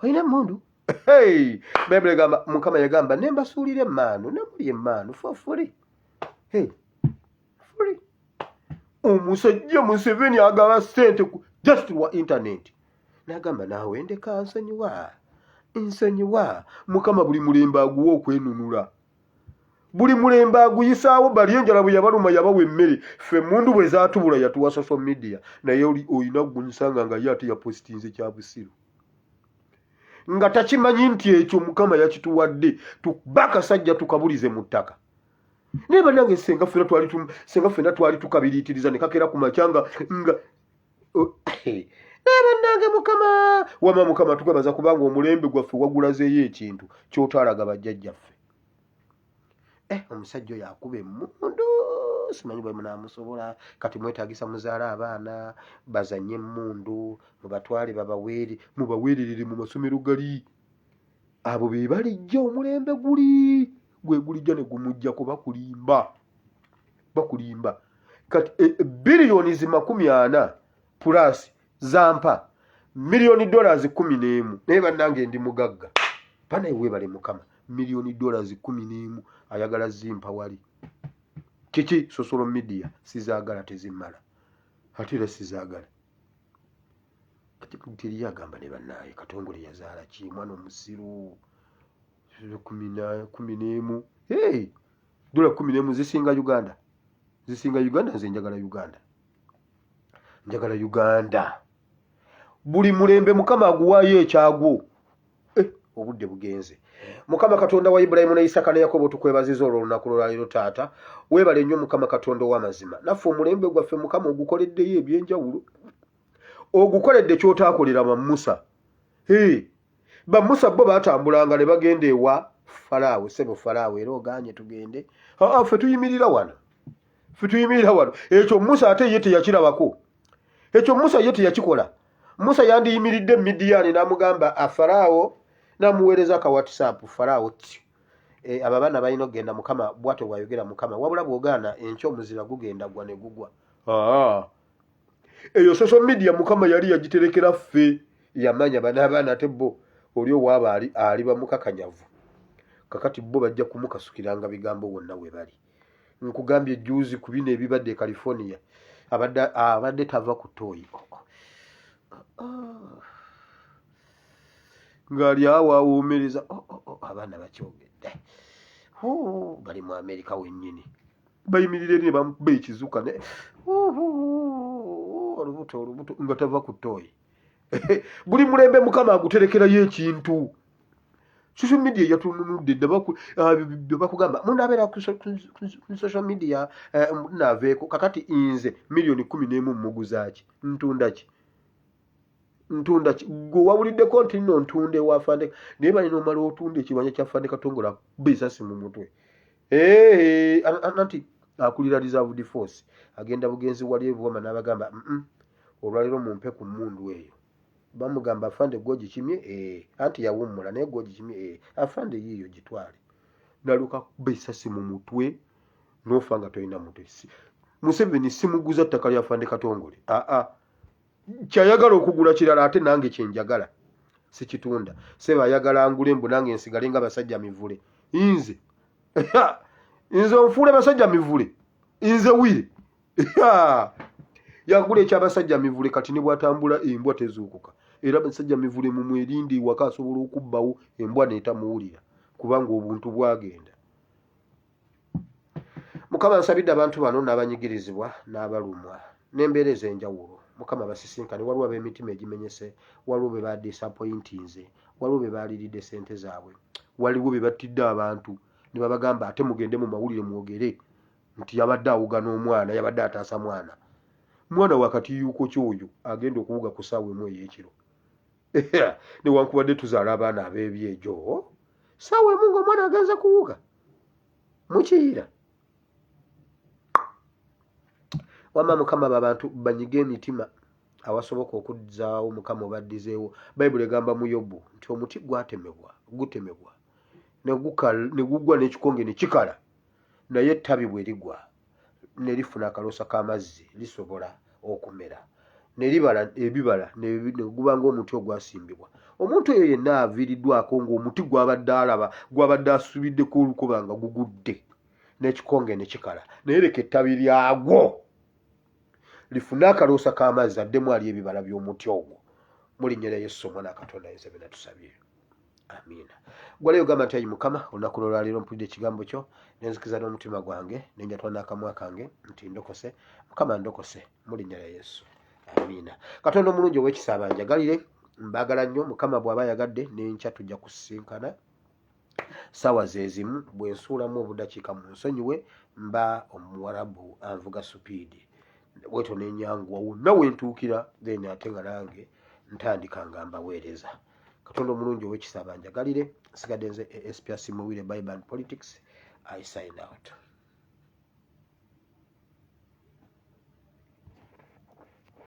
oyina emmundu. Hey! Bayibuli egamba Mukama yagamba ne mbasuulira emmaanu ne mulya emmaanu for free. Hey! Free. Omusajja Museveni agaba ssente ku just lwa internet. N'agamba naawe ndeka nsonyiwa, nsonyiwa. Mukama buli mulembe aguwa okwenunula. Buli mulembe aguyisaawo. Bali enjala bwe yabaluma yabawa emmere, ffe emmundu bwe zaatubula yatuwa social media. Naye olina gunsanga nga ye ate yapositinze kya busiru nga takimanyi nti ekyo Mukama yakituwadde tuba akasajja tukabulize mu ttaka. Naye bannange senga ffenna twali tukabiriitiriza ne kakeera ku makya nga naye bannange Mukama wama Mukama tukwebaza kubanga omulembe gwaffe wagulazeeyo ekintu ky'otaalaga bajjajjaffe. Omusajja oyo akuba emmundu simanyi bwe munaamusobola. Kati mwetaagisa muzaale abaana bazanye emmundu, mubatwale babaweere, mubaweererere mu masomero gali. Abo be balijja omulembe guli gwe gulijja ne gumuggyako. Bakulimba, bakulimba. Kati biliyoni zi 40 plus zampa miliyoni dollars 11. Naye bannange ndi mugagga banaye, weebale Mukama. Miliyoni dollars 11 ayagala zimpa wali. Kiki social media sizaagala, tezimmala, ate era sizaagala. Kati teri agamba ne bannaaye Katongole yazaala ki mwana omusiru 11. Hey! $11 zisinga Uganda, zisinga Uganda. Nze njagala Uganda, njagala Uganda. Buli mulembe Mukama aguwaayo ekyagwo. Eh, obudde bugenze. Mukama Katonda wa Ibulayimu ne Isaka ne Yakobo, tukwebaziza olw'olunaku lwolwaliro. Taata, weebale nnyo Mukama Katonda ow'amazima. Naffe omulembe gwaffe Mukama ogukoleddeyo ebyenjawulo, ogukoledde ky'otaakolera ba Musa. Hey, ba Musa bo baatambulanga ne bagenda ewa Falaawo. Sebo Falaawo, era oganye tugende? Aa, ffe tuyimirira wano, ffe tuyimirira wano. Ekyo Musa ate ye teyakirabako, ekyo Musa ye teyakikola. Musa yandiyimiridde Midiyaani n'amugamba Afaraawo, n'amuweereza aka WhatsApp, Faraawo ti e, abo abaana balina okugenda, Mukama bwatyo bw'ayogera Mukama, wabula bw'ogaana enkya omuzira gugenda gwa ne gugwa. Aa, eyo social media Mukama yali yagiterekera ffe. Yamanya bano abaana ate bo oli owaaba ali ali bamukakanyavu, kakati bo bajja kumukasukiranga bigambo wonna we bali. Nkugambye juzi ku bino ebibadde e California, abadde tava ku ttooyi. Oh, oh. Oh. Ng'ali awo awoomereza. Oh, oh, oh. Abaana bakyogedde. Huu, bali mu Amerika wennyini, bayimirira eri ne bamukuba ekizuka ne olubuto olubuto nga tava ku ttooyi. Buli mulembe Mukama aguterekerayo ekintu. Social media yatununudde dda. Bakugamba munabeera ku social media, munaaveeko. Kakati nze miliyoni 11 muguzaaki? Ntunda ki? Ntunda ki? Gwe wawuliddeko nti nno ntunda ewa Fande? Naye balina omala otunda ekibanja kya Fande Katongola, kuba esasi mu mutwe. Anti akulira reserved force agenda bugenzi wali ebuwama n'abagamba, Olwaliro mumpe ku mmundu eyo." Bamugamba, "Afande, gwogikimye?" "Eh, anti yawummula naye gwogikimye." "Eh, afande, yiiyo gitwale." Naluka kuba esasi mu mutwe n'ofa nga tolina mutwe. Museveni simuguza ttaka lya Fande Katongole. Aa, kyayagala okugula kirala, ate nange kyenjagala sikitunda. Seba ayagala ngule mbu nange nsigale nga basajja mivule. Nze onfuule basajja mivule? Nze wire yagula ekyabasajja mivule. Kati ne bwatambula embwa tezuukuka. Era basajja mivule mumwerinde ewaka, asobola okubbawo embwa neetamuwulira kubanga obuntu bwagenda. Mukama, nsabidde abantu bano n'abanyigirizibwa n'abalumwa n'embeera ez'enjawulo. Mukama, basisinkane. Waliwo ab'emitima egimenyese, waliwo be badisappointinze, waliwo be baaliridde sente zaabwe, waliwo be battidde abantu ne babagamba ate mugende mu mawulire mwogere nti yabadde awuga n'omwana, yabadde ataasa mwana. Mwana wakatiyuuko ki oyo agenda okuwuga ku ssaawa 1 ey'ekiro? Newankubadde tuzaala abaana ab'ebyejo, ssaawa 1 ng'omwana agenze kuwuga mukiira. Wamma Mukama, abo abantu banyiga emitima awasoboka okuzzaawo. Mukama, obaddizeewo. Bayibuli egamba mu Yobu nti omuti gwatemebwa, gutemebwa ne gugwa n'ekikonge ne kikala, naye ettabi bwe ligwa ne lifuna akaloosa k'amazzi lisobola okumera ne libala ebibala ne guba ng'omuti ogwasimbibwa. Omuntu oyo yenna aviiriddwako ng'omuti gw'abadde alaba, gw'abadde asubiddeko olukoba nga gugudde n'ekikonge ne kikala, naye leka ettabi lyagwo lifune akaloosa k'amazzi addemu ali ebibala by'omuti ogwo. Mu linnya lya Yesu Omwana Katonda ayinza byonna tusabye, amiina. Gwaleyo gamba nti, "Ayi Mukama, olunaku lwolwaleero mpulidde ekigambo kyo, nenzikiriza n'omutima gwange, nenjatula n'akamwa kange nti ndokose. Mukama, ndokose, mu linnya lya Yesu, amiina." Katonda omulungi ow'ekisa abanjagalire. Mbaagala nnyo. Mukama bw'aba ayagadde, n'enkya tujja kusisinkana saawa zezimu. Bwe nsuulamu obudakiika mu nsonyiwe, mba omuwarabu anvuga speed bwetyo nenyanguwa wonna wentuukira, then ate nga nange ntandika nga mbaweereza. Katonda omulungi ow'ekisa abanjagalire. Nsigadde nze ASP Asimuwire, Bible and Politics. I sign out.